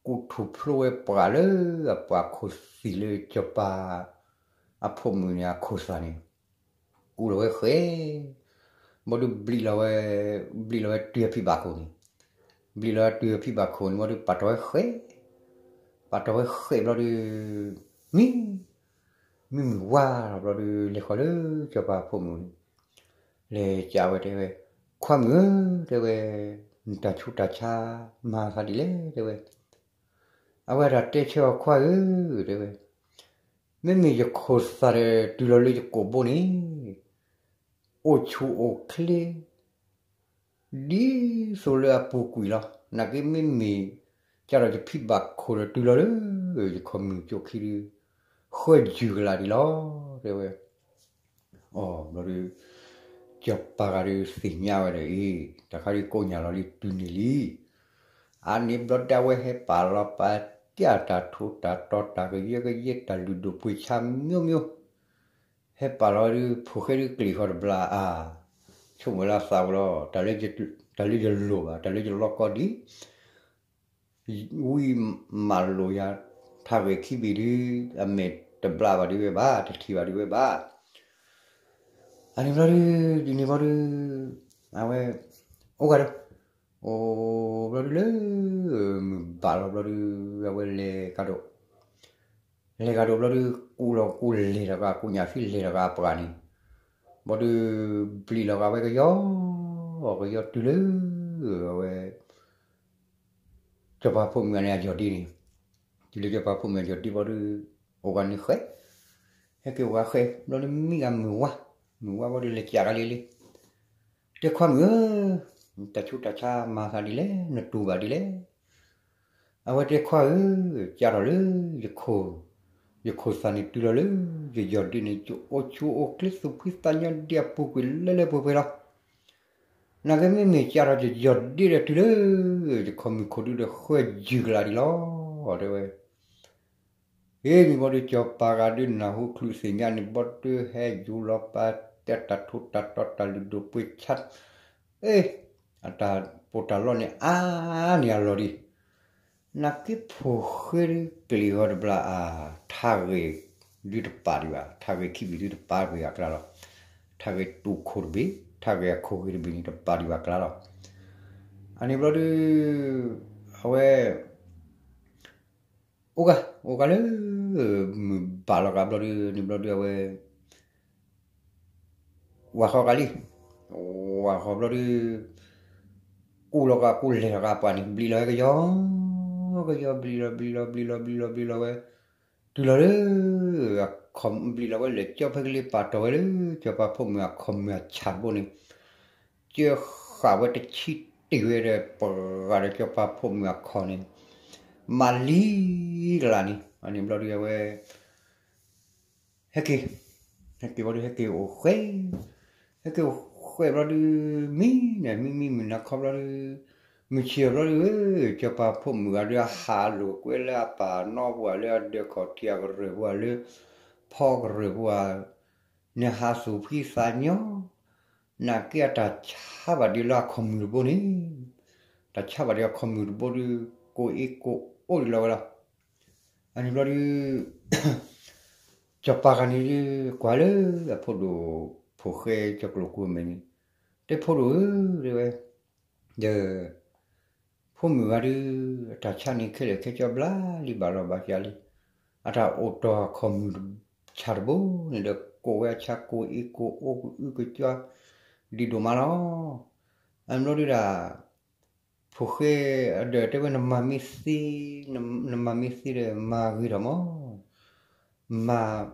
ကူထူၣ်ဖျိဝဲပှၤလၢအပှၤခိၣ်သံၣ်လၢကၠီၣ်ပၤ အဖိမုၣ်န့ၣ် အခိၣ်သၣ်န့ၣ် ကူလီၤဝဲဃဲး ဘၣ်ဒီးဘျံးလီၤဝဲ ဘျံးလီၤဝဲတုၤအဖံဘၣ်ခိၣ်န့ၣ် ဘျံးလီၤဝဲတုၤအဖံဘၣ်ခိၣ်န့ၣ် ဘၣ်ဒီးပာ်တီၢ်ဝဲဃဲး ပာ်တီၢ်ဝဲဃဲးဘျီဒီး မံ မံမုၢ်ဝါလီၤဘျီဒီး လဲၤဃီၤလၢကၠီၣ်ပၤဖိမုၣ်န့ၣ် လဲၤကးဝဲတဲဝဲ ခွါမုၣ်ဧၢ တဲဝဲ နတၢ်ဆူးတၢ်ဆါမၤသးဒ်လဲၣ် တဲဝဲ အဝဲဒၣ်တဲဆၢအီၤခွါဧၢ တဲဝဲ မ့မ့ၢ်ယခိၣ်သၣ်ဒီးတုၤလီၤလၢယကိာ်ဘိန့ၣ် အိၣ်ဆူၣ်အိၣ်ချ့ ဒ်သိးလၢအပူၤကွံာ်လီၤ. နာ်က့မ့မ့ၢ် ကၢ်ဒီးယဖံဘၣ်ခိၣ်ဒီးတုၤလီၤလၢ ယခီၣ်မုၢ်ကၠိခံဒု ဃၢယုၢ်ကလာ်ဒံးလီၤ တဲဝဲ အီၤဘျီဒီး ကၠီၣ်ပၤဂၤဒီးသ့ၣ်ညါဝဲဒီးအံၤ တၢ်ခါဒုကိးညၣ်လီၤလံတုၤန့ၣ်လံ အန့ၣ်ဘျီဒၣ်ဝဲဟဲပာ်လီၤပာ်တၢ်တၢ်ထူးတၢ်တီၤတၢ်ကယၢကယဲ တၢ်လုၢ်ဒိၣ်ပှ့ၤဆါမျိုးမျိုး ဟဲပာ်လီၤဒုး ဖိၣ်ဃဲဒုးကျ့ၣ်ဃီတဘျီဧါ, ဆိကမိၣ်လၢအသးဝဲလီၤ, တၢ်လၢယလိၣ်ဘၣ်, တၢ်လၢယလီၢ်ကီဒံး, ဝံမးလိာ်ယၤ, ထါဂဲၤခံဘ့ၣ်ဒုး အမဲာ်တဘျါဘၣ်ဒံးဝဲဘၣ်, တထံၣ်ဘၣ်ဒံးဝဲဘၣ်. အန့ၣ်ဘျီဒုး ဒ်န့ၣ်ဘျီဒုး အဝဲ အိၣ်ဂၤဒီး အိၣ်ဘျီဒုးလၢ မုၢ်ဘၣ်လီၤဘျီဒုး အဝဲလဲၤကဒီး လဲၤကဒီးဘျီဒုး ကူလီၤကူလဲၤတဂၤ ကူညၣ်သံလဲၤတဂၤအပှၤန့ၣ် ဘျီဒုး ဘျံးလီၤဂာ်ဝဲကယီ ကယီတုၤလၢ အဝဲ စီၤပၤဖိမုၣ်န့ၣ်အယီၢ်ဒ့န့ၣ်, တုၤလၢစီၤပၤဖိမုၣ်အယီၢ်ဒ့ဘျီဒုး အိၣ်ဂၤန့ၣ်ဃဲ, ဟဲက့ၤအိၣ်ဂၤဃဲ ဘျီဒုးမံဂၤမုၢ်ဝါ, မုၢ်ဝါဘျီဒုးလဲၤကးဂၤလံလံ, တဲခွါမုၣ်ဧၢ, တၢ်ဆူးတၢ်ဆါမၤသးဒ်လဲၣ်, နတူၢ်ဘၣ်ဒ်လဲၣ်. အဝဲတဲခွါဧၢ, ကးထီၣ်လၢ ယခိၣ်, ယခိၣ်သၣ်န့ၣ်တုၤလီၤလၢ ယယီၢ်ဒ့န့ၣ် ယအိၣ်ဆူၣ်အိၣ်ချ့သူၣ်ဖှံသးညီဒ့အပူၤကွံာ်လၢလၢပှဲၤပှဲၤလီၤ. နကမ့မ့ၢ်ကးထီၣ်ယယီၢ်ဒ့ဒီးတုၤလၢ ယခီၣ်မုၣ်ခိၣ်ဒုဒီးဃၢယုၢ်ကလးဒံးလီၤ တဲဝဲ. ဟ့ၣ်န့ၣ်ဘျီဒုး စီၤပၤဂၤဒုးနၢ်ဟူချုးသ့ၣ်ညါန့ၣ် ဘျီဒုးဟဲယူၤလီၤပာ်တၢ်တၢ်ထိတၢ်တီတၢ်လုၢ်ဒိၣ်ပှ့ၤဆါ, အ့ အတၢ်ပီးတၢ်လီန့ၣ်အါန့ၢ်အလီၢ်ဒံး, နာ်က့ဖိၣ်ဃဲဒုးကျ့ၣ်ဂီၤတဘျီအါ, ထါဂဲၤဒုးတပာ်ဒံးဘၣ်, ထါဂဲၤခံဘ့ၣ်ဒုးတပာ်ဘၣ်အကျါလီၤ. ထါဂဲၤတူၢ်ခိၣ်တဘ့ၣ် ထါဂဲၤအခိၣ်ဂ့ၤတဘ့ၣ်န့ၣ် တပာ်ဒံးဘၣ်အကျါလီၤ. အန့ၣ်ဘျီဒုး အဝဲ အိၣ်ဂၤ အိၣ်ဂၤလၢ မုၢ်ဘၣ်လီၤဂာ်ဘျီဒုး န့ၣ်ဘျီဒုးအဝဲ ဝၢ်ဃီဂၤလံ, ဝၢ်ဃီဘျီဒုး ကူၣ်လီၤဂာ်ကူၣ်လဲၤလီၤဂာ်ပှၤန့ၣ် ဘျံးလီၤဝဲကယီ ကယီ ဘျံးလီၤ ဘျံးလီၤ ဘျံးလီၤ ဘျံးလီၤ ဘျံးလီၤဝဲ, တုၤလီၤလၢ အခီၣ်ဘျံးလီၤဝဲလၢာ်ကၠီဖဲကလံၤပာ်တီၢ်ဝဲလၢ စီၤပၤဖိမုၣ်အခီၣ်မုၣ်အဆၣ်တဘိန့ၣ် ကၢဃာ်ဝဲတဆံတ့ၢ်ဝဲဒီး ပှၤဂၤဒီးစီၤပၤဖိမုၣ်အခီၣ်န့ၣ် မၤလံကလးန့ၣ် အန့ၣ်ဘျီဒုးအဝဲ ဟဲက့ၤ, ဟဲက့ၤဘျီဒုး ဟဲက့ၤအိၣ်ဃဲ, ဟဲက့ၤအိၣ်ဃဲဘျီဒုး မံန့ၣ် မံမံမုၢ်နၤခီဘျီဒုး မုၢ်ဆ့ၣ်အဘျီဒုး စီၤပၤဖိမုၣ်ဂၤဒုးအဟးလိာ်ကွဲလၢအပၢ်နီၢ်ပှၤလၢအဒၢးခီၣ်ထံးအကရၢၢ်ပှၤလၢ ဖီကရၢၢ်ပှၤ နဟးသူၣ်ဖှံသးညီ နာ်က့အတၢ်ဆါဘၣ်ဒံးလၢအခီၣ်မုၣ်တဘိန့ၣ်, တၢ်ဆါဘၣ်ဒံးအခီၣ်မုၣ်တဘိဒုး ကိးအ့ကိးအိၣ်ဒံးလီၤဝဲလီၤ. အန့ၣ်ဘျီဒုး စီၤပၤဂၤန့ၣ်ဒုး ကွၢ်လၢအဖိဒိၣ်ဖိၣ်ဃဲကၠီၤကျိာ်ကိၤမဲာ်န့ၣ်, တဲဖိဒိၣ်ဧၢ တဲဝဲ, ဒီး ဖိမုၣ်ဂၤဒုး အတၢ်ဆါန့ၣ်ခဲလၢာ်ခဲဆ့ဘျါလံဘၣ်လီၤဘၣ်ကလံ, အတၢ်အိၣ်တီၢ်အခီၣ်မုၣ်ဆၣ်တဘိန့ၣ်ဒီး ကိးဝဲအဆါကိးအ့ကိးအိၣ်ကအုကကွၢ် ဒံးဒိၣ်မးလီၤ. အန့ၣ်ဘျီဒုးဒၣ် ဖိၣ်ဃဲအဒီးတဲဝဲ နမၤမ့ၢ်သ့, နမၤမ့ၢ်သ့ဒီး မၤဂ့ၤထီၣ်မး, မၤ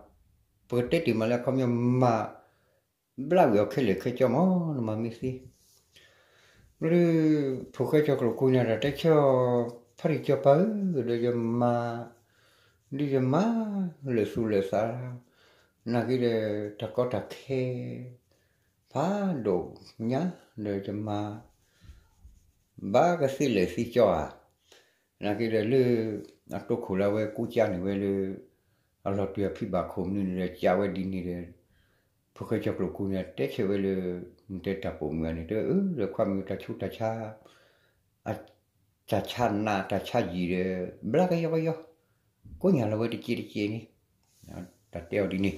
ပကတဲတ့ၢ်မးလၢအခီပညီ မၤဘျါဝံၤအီၤခဲလၢာ်ခဲဆ့မး နမၤမ့ၢ်သ့. ဘျီဒုး ဖိၣ်ဃဲကၠီၤကျိာ်ကိၤန့ၣ်ဒီး တဲဆၢအီၤ ဖါတံၢ်စီၤပၤဧၢ, ဒီးယမၤ ဒုးယမၤလၢာ်သူၣ်လၢာ်သး, နာ်က့ဒီး တၢ်ကီတၢ်ခဲ ဖးဒိၣ်ညါ ဒီးယမၤ ဘၣ်ကသ့လဲၣ်သ့ကၠီဧါ, နာ်က့ဒီးလၢ အတိခိၣ်လၢအဝဲကူစါန့ၢ်ဝဲလၢ အလီၤတူာ်အဖံဘၣ်ခိၣ်မနုၤန့ၣ်ဒီး ကးဝဲဒ်န့ၣ်ဒီး ဖိၣ်ဃဲကၠီၤကျိာ်ကိၤန့ၣ် တဲဆၢဝဲလၢ နတဲတၢ်ပိာ်မုၣ်ဂၤန့ၣ် တဲအၢ ဒီးခွါမုၣ်တၢ်ဆူးတၢ်ဆါ တၢ်ဆါနးတၢ်ဆါယံာ်ဒီး ဘျါကယီကယီ ကိးညါလီၤဝဲတကဲးတကဲးန့ၣ် တၢ်တဲအီၤဒ်န့ၣ်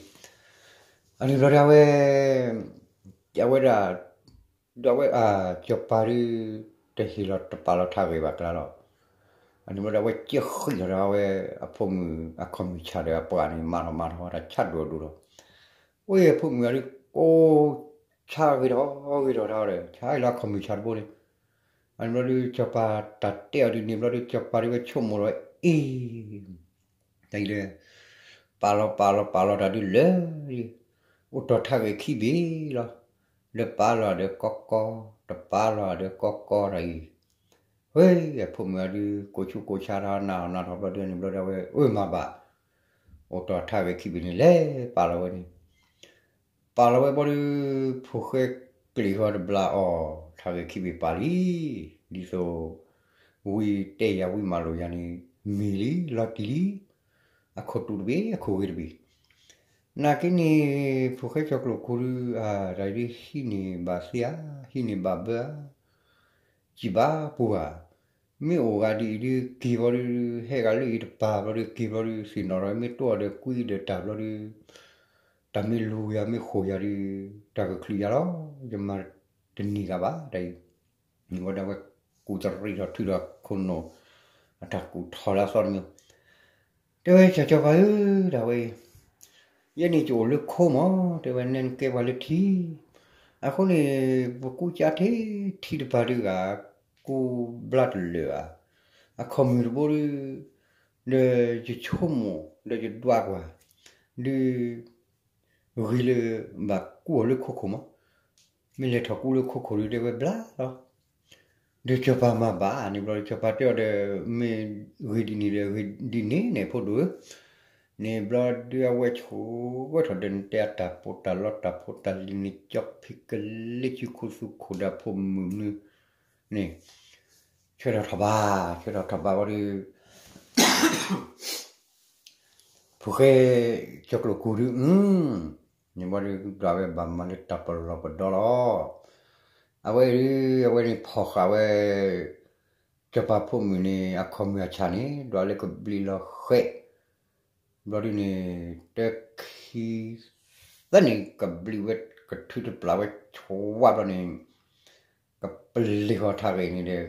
အန့ၣ်ဘျီဒၣ်ဝဲ အဝဲဒၣ် ဒီးအဝဲ စီၤပၤဒုး တဟ့ၣ်လီၤတပာ်လီၤထါဂဲၤဘၣ်ကျါလီၤ. အန့ၣ်ဘျီဒၣ်ဝဲကဲဃံးလီၤဒီးအဝဲ အဖိမုၣ်အခီၣ်မုၣ်ဆၣ်ဒီးအပှၤန့ၣ် မၤထီၣ်မၤထီၣ်တၢ်ဆါဒိၣ်ဒိၣ်လီၤ. အဝဲအဖိမုၣ်ဂၤဒုး ကိးဆါဂ့ၤထီၣ်ဂ့ၤထီၣ်ဒီး ဆါအံၤလၢအခီၣ်မုၣ်ဆၣ်တဘိန့ၣ် အန့ၣ်ဘျီဒုး စီၤပၤတၢ်တဲအီၤဒ်န့ၣ်ဘျီဒုး စီၤပၤဒုးဝဲဆိကမိၣ်လီၤ အ့ တၢ်အံၤလၢ ပာ်လီၤပာ်လီၤပာ်လီၤတၢ်ဒုးလၢာ် အိၣ်တီၢ်ထါဂဲၤခံဘ့ၣ်လီၤ. လၢပာ်လီၤဒီးကီကီ, တပာ်လီၤဒီးကီကီတၢ်အံၤ, ဝဲ အဖိမုၣ်အဒုး ကိးဆူးကိးဆါတၢ်နးထီၣ်နးထီၣ်ဘျီဒုးန့ၣ်ဘျီဒုးဝဲ အၢမၤဘၣ်, အိၣ်တီၢ်ထါဂဲၤခံဘ့ၣ်န့ၣ် လဲၤပာ်လီၤဝဲန့ၣ် ပာ်လီၤဝဲဘျီဒုး ဖိၣ်ဃဲကျ့ၣ်ဃီတဘျီအီၤ ထါဂဲၤခံဘ့ၣ်ပာ်လံ, ဒ်သိး ဝံၤတဲယၤဝံၤမၤလိာ်ယၤန့ၣ် မ့ၢ်လံ လီၤတံၢ်လံ, အခိၣ်တူာ်တဘ့ၣ် အခိၣ်ဂ့ၤတဘ့ၣ်, နာ်က့န့ၣ် ဖိၣ်ဃဲကၠီၤကျိာ်ခိၣ်ဒုး တၢ်ဒုးဟံးန့ၢ်ဘၣ်သ့ဧါ, ဟံးန့ၢ်ဘၣ်ဘၣ်ဧါ စံးဘၣ်ပူၤဧါ, မ့ၢ်အိၣ်ဂၤဒ်အံၤဒုးက့ၤဘျီဒုး ဟဲဂၤလၢအံၤတပၤဘျီဒုးက့ၤဘျီဒုး သ့ၣ်နီၣ်ထီၣ်မ့ၢ်တိၢ်အီၤဒီးကွံဒီးတၢ်ဘျီဒုး တၢ်မ့ၢ်လူၤယၤမ့ၢ်ဃိာ်ယၤဒုး တၢ်ကချုးယၤလီၤ, ယမၤတန့ၢ်ဂၤဘၣ်တၢ်အံၤ, ဝဲဒၣ်ဝဲကူၣ်တရံးထီၣ်ထုးထီၣ်ခိၣ်နူာ် အတၢ်ကူၣ်ထီၣ်လၢအသီတမံၤ တဲဝဲ စီၤစီၤပၤဧၢ ဒၣ်ဝဲအံၤ, ယဲန့ၣ်ယအိၣ်လၢခိမး တဲဝဲ နဲနကဲပှၤလၢထံ, အဃိန့ၣ် ပကူစါထဲထံတပၤဒုးဂၤ ကူဘျါတလၢာ်ဧါ, အခီၣ်မုၢ်တဘိဒုး ဒီးယဆိကမိၣ် ဒီးယဒွးကွၢ် ဒုး ဂ့ၤလၢ ဘၣ်ကူအီၤလၢခိခိၣ်မး, မ့ၢ်လဲၤထီၣ်ကူလၢခိခိၣ်ဒုး တဲဝဲဘျါလီၤ. ဒီးစီၤပၤမၤဘၣ်န့ၣ်ဘျီ စီၤပၤတဲအီၤဒီး မ့ၢ်ဂ့ၤဒ်န့ၣ်ဒီး ဂ့ၤဒ်န့ၣ်န့ၣ် ဖိဒိၣ်ဧၢ, န့ၣ်ဘျီဒုးအဝဲဆိၣ်ဝဲထီၣ်ဒီးနတဲအတၢ်ပီးတၢ်လီတၢ်ဖိတၢ်လံၤန့ၣ် ကၠီဖံးကလ့ဆူခိသူခိၣ်ဒီးဖိမုၣ်မနုၤန့ၣ် ဆၢထီၣ်ထီၣ်ဘၣ်, ဆၢထီၣ်ထီၣ်ဘၣ်ဝံၤဒီး ဖိၣ်ဃဲ ကၠီကျိာ်ကူၤဒုး န့ၣ်ဘျီဒုး ဒွးဝဲဘၣ်မၤလၢတၢ်ပလီၢ်ပဒီလီၤ. အဝဲဒုး အဝဲန့ၣ်ဖီၣ်ဃာ်ဝဲ စီၤပၤဖိမုၣ်န့ၣ် အခီၣ်မုၢ်အဆၣ်န့ၣ် ဒွးလၢကဘျံးလီၤဃဲး, ဘျီဒုးန့ၣ် တၢခံ သၢန့ၣ် ကဘျံးဝဲကထုတပျၢ်ဝဲဆှါဘျီန့ၣ် ကပလ့ၤဃီၤထးဂဲၤန့ၣ်ဒီး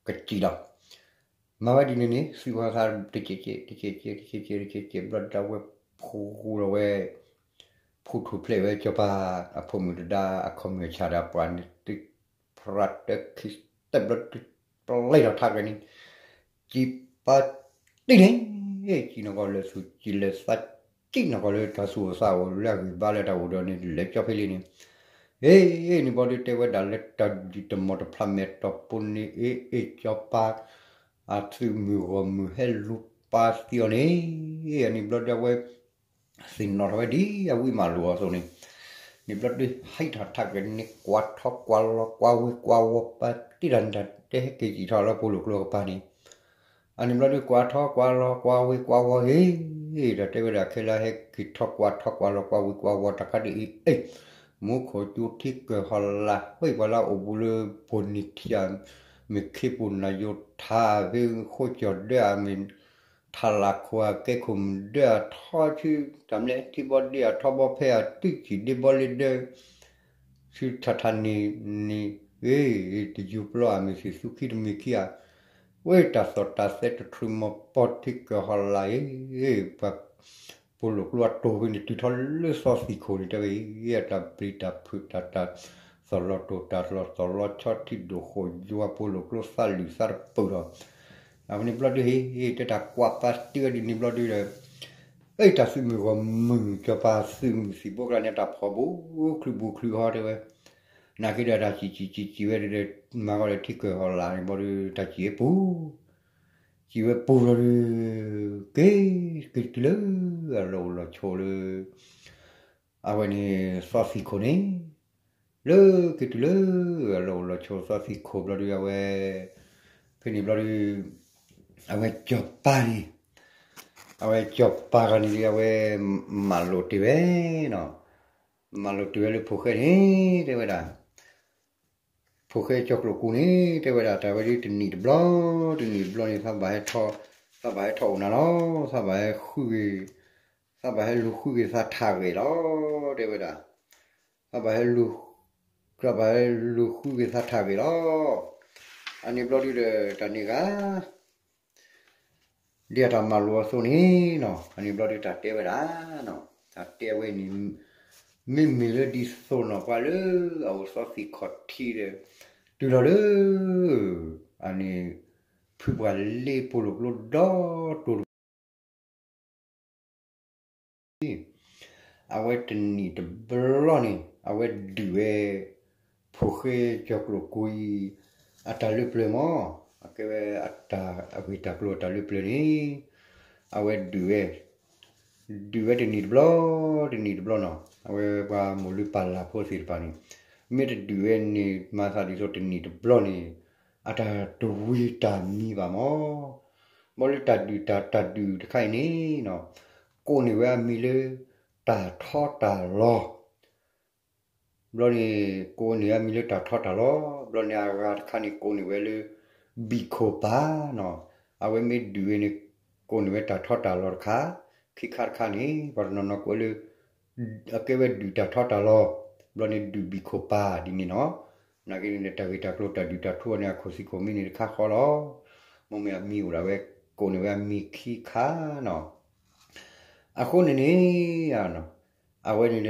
ကစံၣ်လီၤ. မၤဝဲဒ်န့ၣ်န့ၣ် သုးဃီၤသးတကဲးကဲး တကဲးကဲး တကဲးကဲး တကဲးကဲး ဘျီဒုးအဝဲဖှူလီၤဝဲ ဖှူထူၣ်ဖျဲးဝဲစီၤပၤအဖိမုၣ်တဒါ အခီၣ်မုၢ်အဆၣ်ဒီးပှၤန့ၣ် သုးဖရၣ်တၢခံ တဘျီဒုး ပျဲထီၣ်ထးဂဲၤန့ၣ် စံးပာ်တံၢ်န့ၣ် စံးနီၢ်ကီၢ်လၢသူၣ် စံးလၢသး စံးနီၢ်ကီၢ်လၢတၢ်သူၣ်အိၣ်သးအိၣ်လၢအဂံၢ်ဘါလၢတၢ်အိၣ်ဒီးန့ၣ် လဲၤကၠီဖဲလံန့ၣ် ဟ့ၣ် န့ၣ်ဘျီဒုးတဲဝဲဒၣ်လၢတၢ်ဒုးတမီၢ်တဖျးမဲာ်တီၢ်ပူၤန့ၣ် အ့ အ့ စီၤပၤ အသုးမုၢ်ဂီၢ်မုၢ်ဟဲလူၤပာ်သံအီၤန့ၣ် အန့ၣ်ဘျီဒုးအဝဲ သ့ၣ်နီၣ်ထီၣ်ဝဲဒ်အဝံမၤလိာ်အီၤအသိးန့ၣ် န့ၣ်ဘျီဒုးဟဲထီၣ်ထးဂဲၤန့ၣ် ကွၢ်ထီၣ်ကွၢ်လီၤကွၢ်ဝ့ၤကွၢ်ဝီၤပာ်တံၢ်တၢ်န့ၣ် တၢ်တဲဟဲက့ၤစံၣ်ထီၣ်လၢဖိလိာ်ကျိအကပၤန့ၣ် အန့ၣ်ဘျီဒုး ကွၢ်ထီၣ်ကွၢ်လီၤကွၢ်ဝ့ၤကွၢ်ဝီၤ ဟ့ၣ် တၢ်တဲဝဲဒၣ်ခဲလၢာ်ဟဲက့ၤထီၣ်ကွၢ်ထီၣ်ကွၢ်လီၤကွၢ်ဝ့ၤကွၢ်ဝီၤတခါဒ်အံၤ အ့ မူခိၣ်ကၠိထံကၢၢ်ဟီၣ်လာ် ဟ့ၣ်ပှၤလၢအအိၣ်ဘူးလၢ ဖိနံၤထံယၤ မ့ၢ်ခ့ပူၤနၤယိၤထါ ဖဲဃိကၠီၣ်ဒၢအမ့ၢ် ထးလၢ်ခိၣ်အကဲခိၣ်မုၢ်ဒၢအထီဆူ တၢ်မလဲၣ်ထံဘီဒ့အထီဘီဖဲအတုဆံၣ်ဒ့ဘီလ့ဒၢ ဆူထးထးန့ၣ်န့ၣ် ဂ့ၤ တယူၤပျီအမ့ၢ်သ့ၣ်သူခံတမ့ၢ်ခံဂၤ ဝဲတၢ်သီၣ်တၢ်သဲတထြူးမီၤပီထံကၢၢ်ဟီၣ်လာ်အံၤ ပှၤ ဖိလိာ်ကျိအတိၢ်ဖဲန့ၣ် တုၤထီၣ်လၢသီသံၣ်ခိၣ်န့ၣ် တဲဝဲအံၤ အတၢ်ပျံၤတၢ်ဖုးတၢ်တၢ်သီၣ်လီၤတိၢ်တၢ်လီၤသီၣ်လီၤဆီထံဒိၣ်ဃိၣ်ယွၤ ဖိလိာ်ကျိသးလုၢ်သးတပၢၢ်ဒီး အဝဲန့ၣ်ဘျီဒုးဟ့ၣ် တဲတၢ်ကွၢ်ပာ်တံၢ်ဝဲဒ်န့ၣ်ဘျီဒုးဒီး အတၢ်သုးမုၢ်ဂီၢ်မုၢ် စီၤပၤသုးမုၢ်သံၣ်ဘိကျါန့ၣ် တၢ်ဖီၣ်ဘူးချုးဘူးချုးဟီတဲဝဲ နာ်က့ဒီးတၢ်စံၣ်စံၣ်စံၣ်စံၣ်ဝဲဒီး မၤဂီၤဒီးထံကၢၢ်ဟီၣ်လာ်န့ၣ်ဘျီဒုး တၢ်စံၣ်ဝဲပူၤ စံၣ်ဝဲပူၤလီၤဒုး က့ၤ က့ၤတုၤလၢအလီၢ်အိၣ်လီၢ်ဆိးလၢ အဝဲန့ၣ်သီသံၣ်ခိၣ်န့ၣ် လၢက့ၤတုၤလၢအလီၢ်အိၣ်လီၢ်ဆိးသီသံၣ်ခိၣ်ဘျီဒုး အဝဲ ဖဲန့ၣ်ဘျီဒုး အဝဲစီၤပၤန့ၣ် အဝဲစီၤပၤဂၤန့ၣ်ဒုး အဝဲမၤလိာ်တ့ၢ်ဝဲနီၤ မၤလိာ်တ့ၢ်ဝဲလၢဖိၣ်ဃဲန့ၣ် တဲဝဲဒၣ် ဖိၣ်ဃဲကၠီကျိာ်ကူန့ၣ် တဲဝဲဒၣ် တၢ်ဝဲဒ်တနံၣ်တဘျီ တနံၣ်တဘျီန့ၣ် သးဘၣ်ဟဲထီၣ် သးဘၣ်ဟဲထီၣ်အိၣ်နၤလီၤ သးဘၣ်ဟဲဃုဂ့ၤ သးဘၣ်ဟဲလူၤဃုဂ့ၤသးထးဂဲၤလီၤ တဲဝဲဒၣ် သးဘၣ်ဟဲလူၤ သးဘၣ်ဟဲလူၤဃုဂ့ၤသးထးဂဲၤလီၤ အန့ၣ်ဘျီဒုးဒီး တၢ်န့ၣ်ဂၤ ဒ်အတၢ်မၤလိာ်အသိးန့ၣ်နီၤ အန့ၣ်ဘျီဒုးတၢ်တဲဝဲဒၣ်နီၤ တၢ်တဲဝဲန့ၣ် မ့မ့ၢ်လၢဒ်သိးနီၤပှၤလၢအအိၣ်သီသံၣ်ခီၣ်ထံးဒီး တုၤလီၤလၢ အန့ၣ် ဖုပှၤလ့ဖိလိာ်ကျိဒီတိၢ်တ အဝဲတနံၣ်တဘျီန့ၣ် အဝဲဒုးဝဲ ဖိၣ်ဃဲကၠီၤကျိာ်ကိအံၤ အတၢ်လၢပျၢၤမး အကဲဝဲအတၢ်အဂ့ၢ်တၢ်ကျိၤအတၢ်လၢပျၢၤန့ၣ် အဝဲဒုးဝဲ ဒုးဝဲတနံၣ်တဘျီ တနံၣ်တဘျီနီၤ အဝဲပှၤမိၢ်လုၢ်ပၢ်လၢ်ဖိသ့ၣ်တဖၣ်န့ၣ် မ့ၢ်တဒုးဝဲန့ၣ် မၤသးဒ်သိးတနံၣ်တဘျီန့ၣ် အတၢ်တဝံၤတၢ်မံဘၣ်မး ဘၣ်လၢတၢ်ဒုးတၢ် တၢ်ဒုးတခါအံၤန့ၣ်နီၤ ကိးန့ၢ်ဝဲအမံၤလၢ တၢ်ထီတၢ်လီၤ ဘျီန့ၣ် ကိးန့ၢ်အမံၤလၢတၢ်ထီတၢ်လီၤ ဘျီန့ၣ်အဂၤတခါန့ၣ် ကိးန့ၢ်ဝဲလၢ ဘံၣ်ခိၣ်ပၢ်နီၤ အဝဲမ့ၢ်ဒုးဝဲန့ၣ် ကိးန့ၢ်ဝဲတၢ်ထီတၢ်လီၤတခါ ခံခါတခါန့ၣ် ပှၤတနီၤနီၤကိးလၢ အကဲဝဲဒုးတၢ်ထီတၢ်လီၤ ဘျီန့ၣ်ဒုးဘံၣ်ခိၣ်ပၢ်ဒ်န့ၣ်နီၤ နာ်က့န့ၣ် တၢ်ဂ့ၢ်တၢ်ကျိၤတၢ်ဒုးတၢ်ထူအီၤန့ၣ် အခိၣ်သံခိၣ်မ့ၢ်န့ၣ်တခါဃီလီၤ မ့မ့ၢ်အမံၤအိၣ်ဒၣ်ဝဲ ကိးန့ၢ်ဝဲအမံၤခံခါနီၤ အဃိန့ၣ်န့ၣ် အဝဲန့ၣ်ဒီး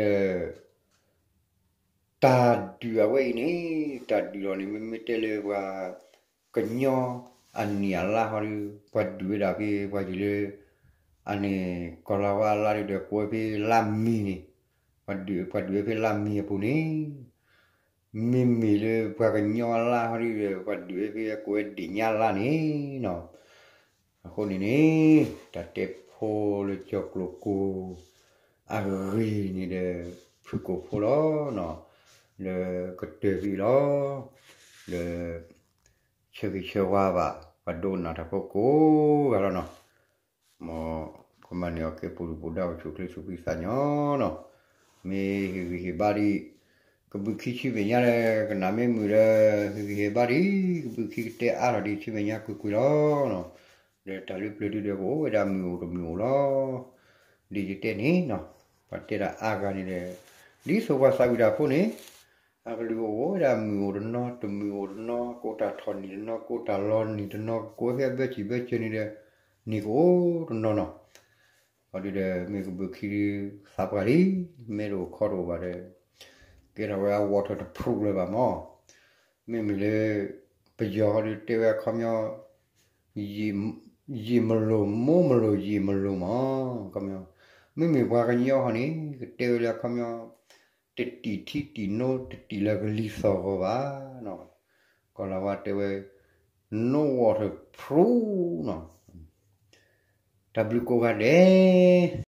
တၢ်ဒုးအဝဲအံၤန့ၣ် တၢ်ဒုးလီၤန့ၣ် မ့မ့ၢ်တဲလၢပှၤ ကညီအနံၣ်အလါဟီဒီး ပှၤဒုးဝဲဒၣ်ဖဲပှၤယံၤလၢ အန့ၣ် ကီၢ်လၤဝါအလါဒီး ကိးဝဲဖဲလါမ့ၤန့ၣ် ပှၤဒုး ပှၤဒုးဝဲဖဲလါမ့ၤအပူၤန့ၣ် မ့မ့ၢ်လၢပှၤကညီအလါဟီဒီး ပှၤဒုးဝဲဖဲကိးဝဲဒ့ၣ်ညါလါန့ၣ်နီၤ အဃိန့ၣ်န့ၣ် တၢ်တဲ ဖိလၢကၠီၤကျိၤကိၤ အဂ့ၢ်န့ၣ်ဒီး ဖုၣ်ကိာ်ဖိလီၤနီၤ, လၢကတၢၢ်ဘံၣ်လီၤ, လၢ ဆၢဂ့ၤဆၢဝါဘၣ် ပှၤဒိကနၣ်တၢ်ဖိကိးဂၤလီၤနီၤ, မ်ကမၤန့ၢ်အီၤကဲပူၤဒုၣ်ပူၤဒါ အိၣ်ဆူၣ်အိၣ်ချ့ဆူၣ်ဖှံသးညီနီၤ, မ့ၢ်ဟ့ၣ်ဂံၢ်ဟ့ၣ်ဘါဒံး ကဘုးခံဆံမဲာ်ညါဒီး ကနၣ်မ့ၢ်မုာ်ဒီး ဟ့ၣ်ဂံၢ်ဟ့ၣ်ဘါဒံး ကဘုးခံကတဲအါထီၣ်ဒံးဆံမဲာ်ညါကွ့ၢ်ကွ့ၢ်လီၤနီၤ, ဒီးတၢ်လၢပျၢၤဒုဒီး ကအိၣ်ဝဲဒၣ်မုာ်အိၣ်တမုာ်အိၣ်လီၤ, ဒ်ယတဲန့ၣ်နီၤ, ပှၤတဲဒၣ်အါဂၤန့ၣ်ဒီး ဒ်သိးပှၤသးဝံၣ်တၢ်ဖိန့ၣ် အကလုၢ်ကအိၣ်ဝဲဒၣ်မုာ်အိၣ်တနီၤ တမုာ်အိၣ်တနီၤ ကအိၣ်တၢ်ထီၣ်နံၣ်တနီၤ ကအိၣ်တၢ်လီၤနံၣ်တနီၤ ကကိးဟဲဘၢၣ်စံၣ်ဘၢၣ်စၢၤန့ၣ်ဒီး န့ၣ်ကအိၣ်တနီၤနီၤ, အီၤဒုဒီး မ့ၢ်ကဘုးခံဒုသးပှၢ်လံ, မ့ၢ်တအိၣ်ခီတအိၣ်ဘၣ်ဒီး ကဲထီၣ်ဝဲအ waterproof လၢၤဘၣ်မၢ်, မ့မ့ၢ်လၢ ပယီၤဟီဒုတဲဝဲအခီပညီ ရေမလို မိုးမလို ရေမလို မၢ်, အခီပညီ, မ့မ့ၢ်ပှၤကညီဟီန့ၣ် ကတဲဝဲလၢအခီပညီ တတံၢ်ထံတံၢ်နိ တတံၢ်လၢကလံၤသီၣ်ဂီၤဘၣ်နီၤ, ကီၢ်လၤဝါတဲဝဲ no waterproof နီၤ, တၢ်ဘျုးကိးဂၤဒဲး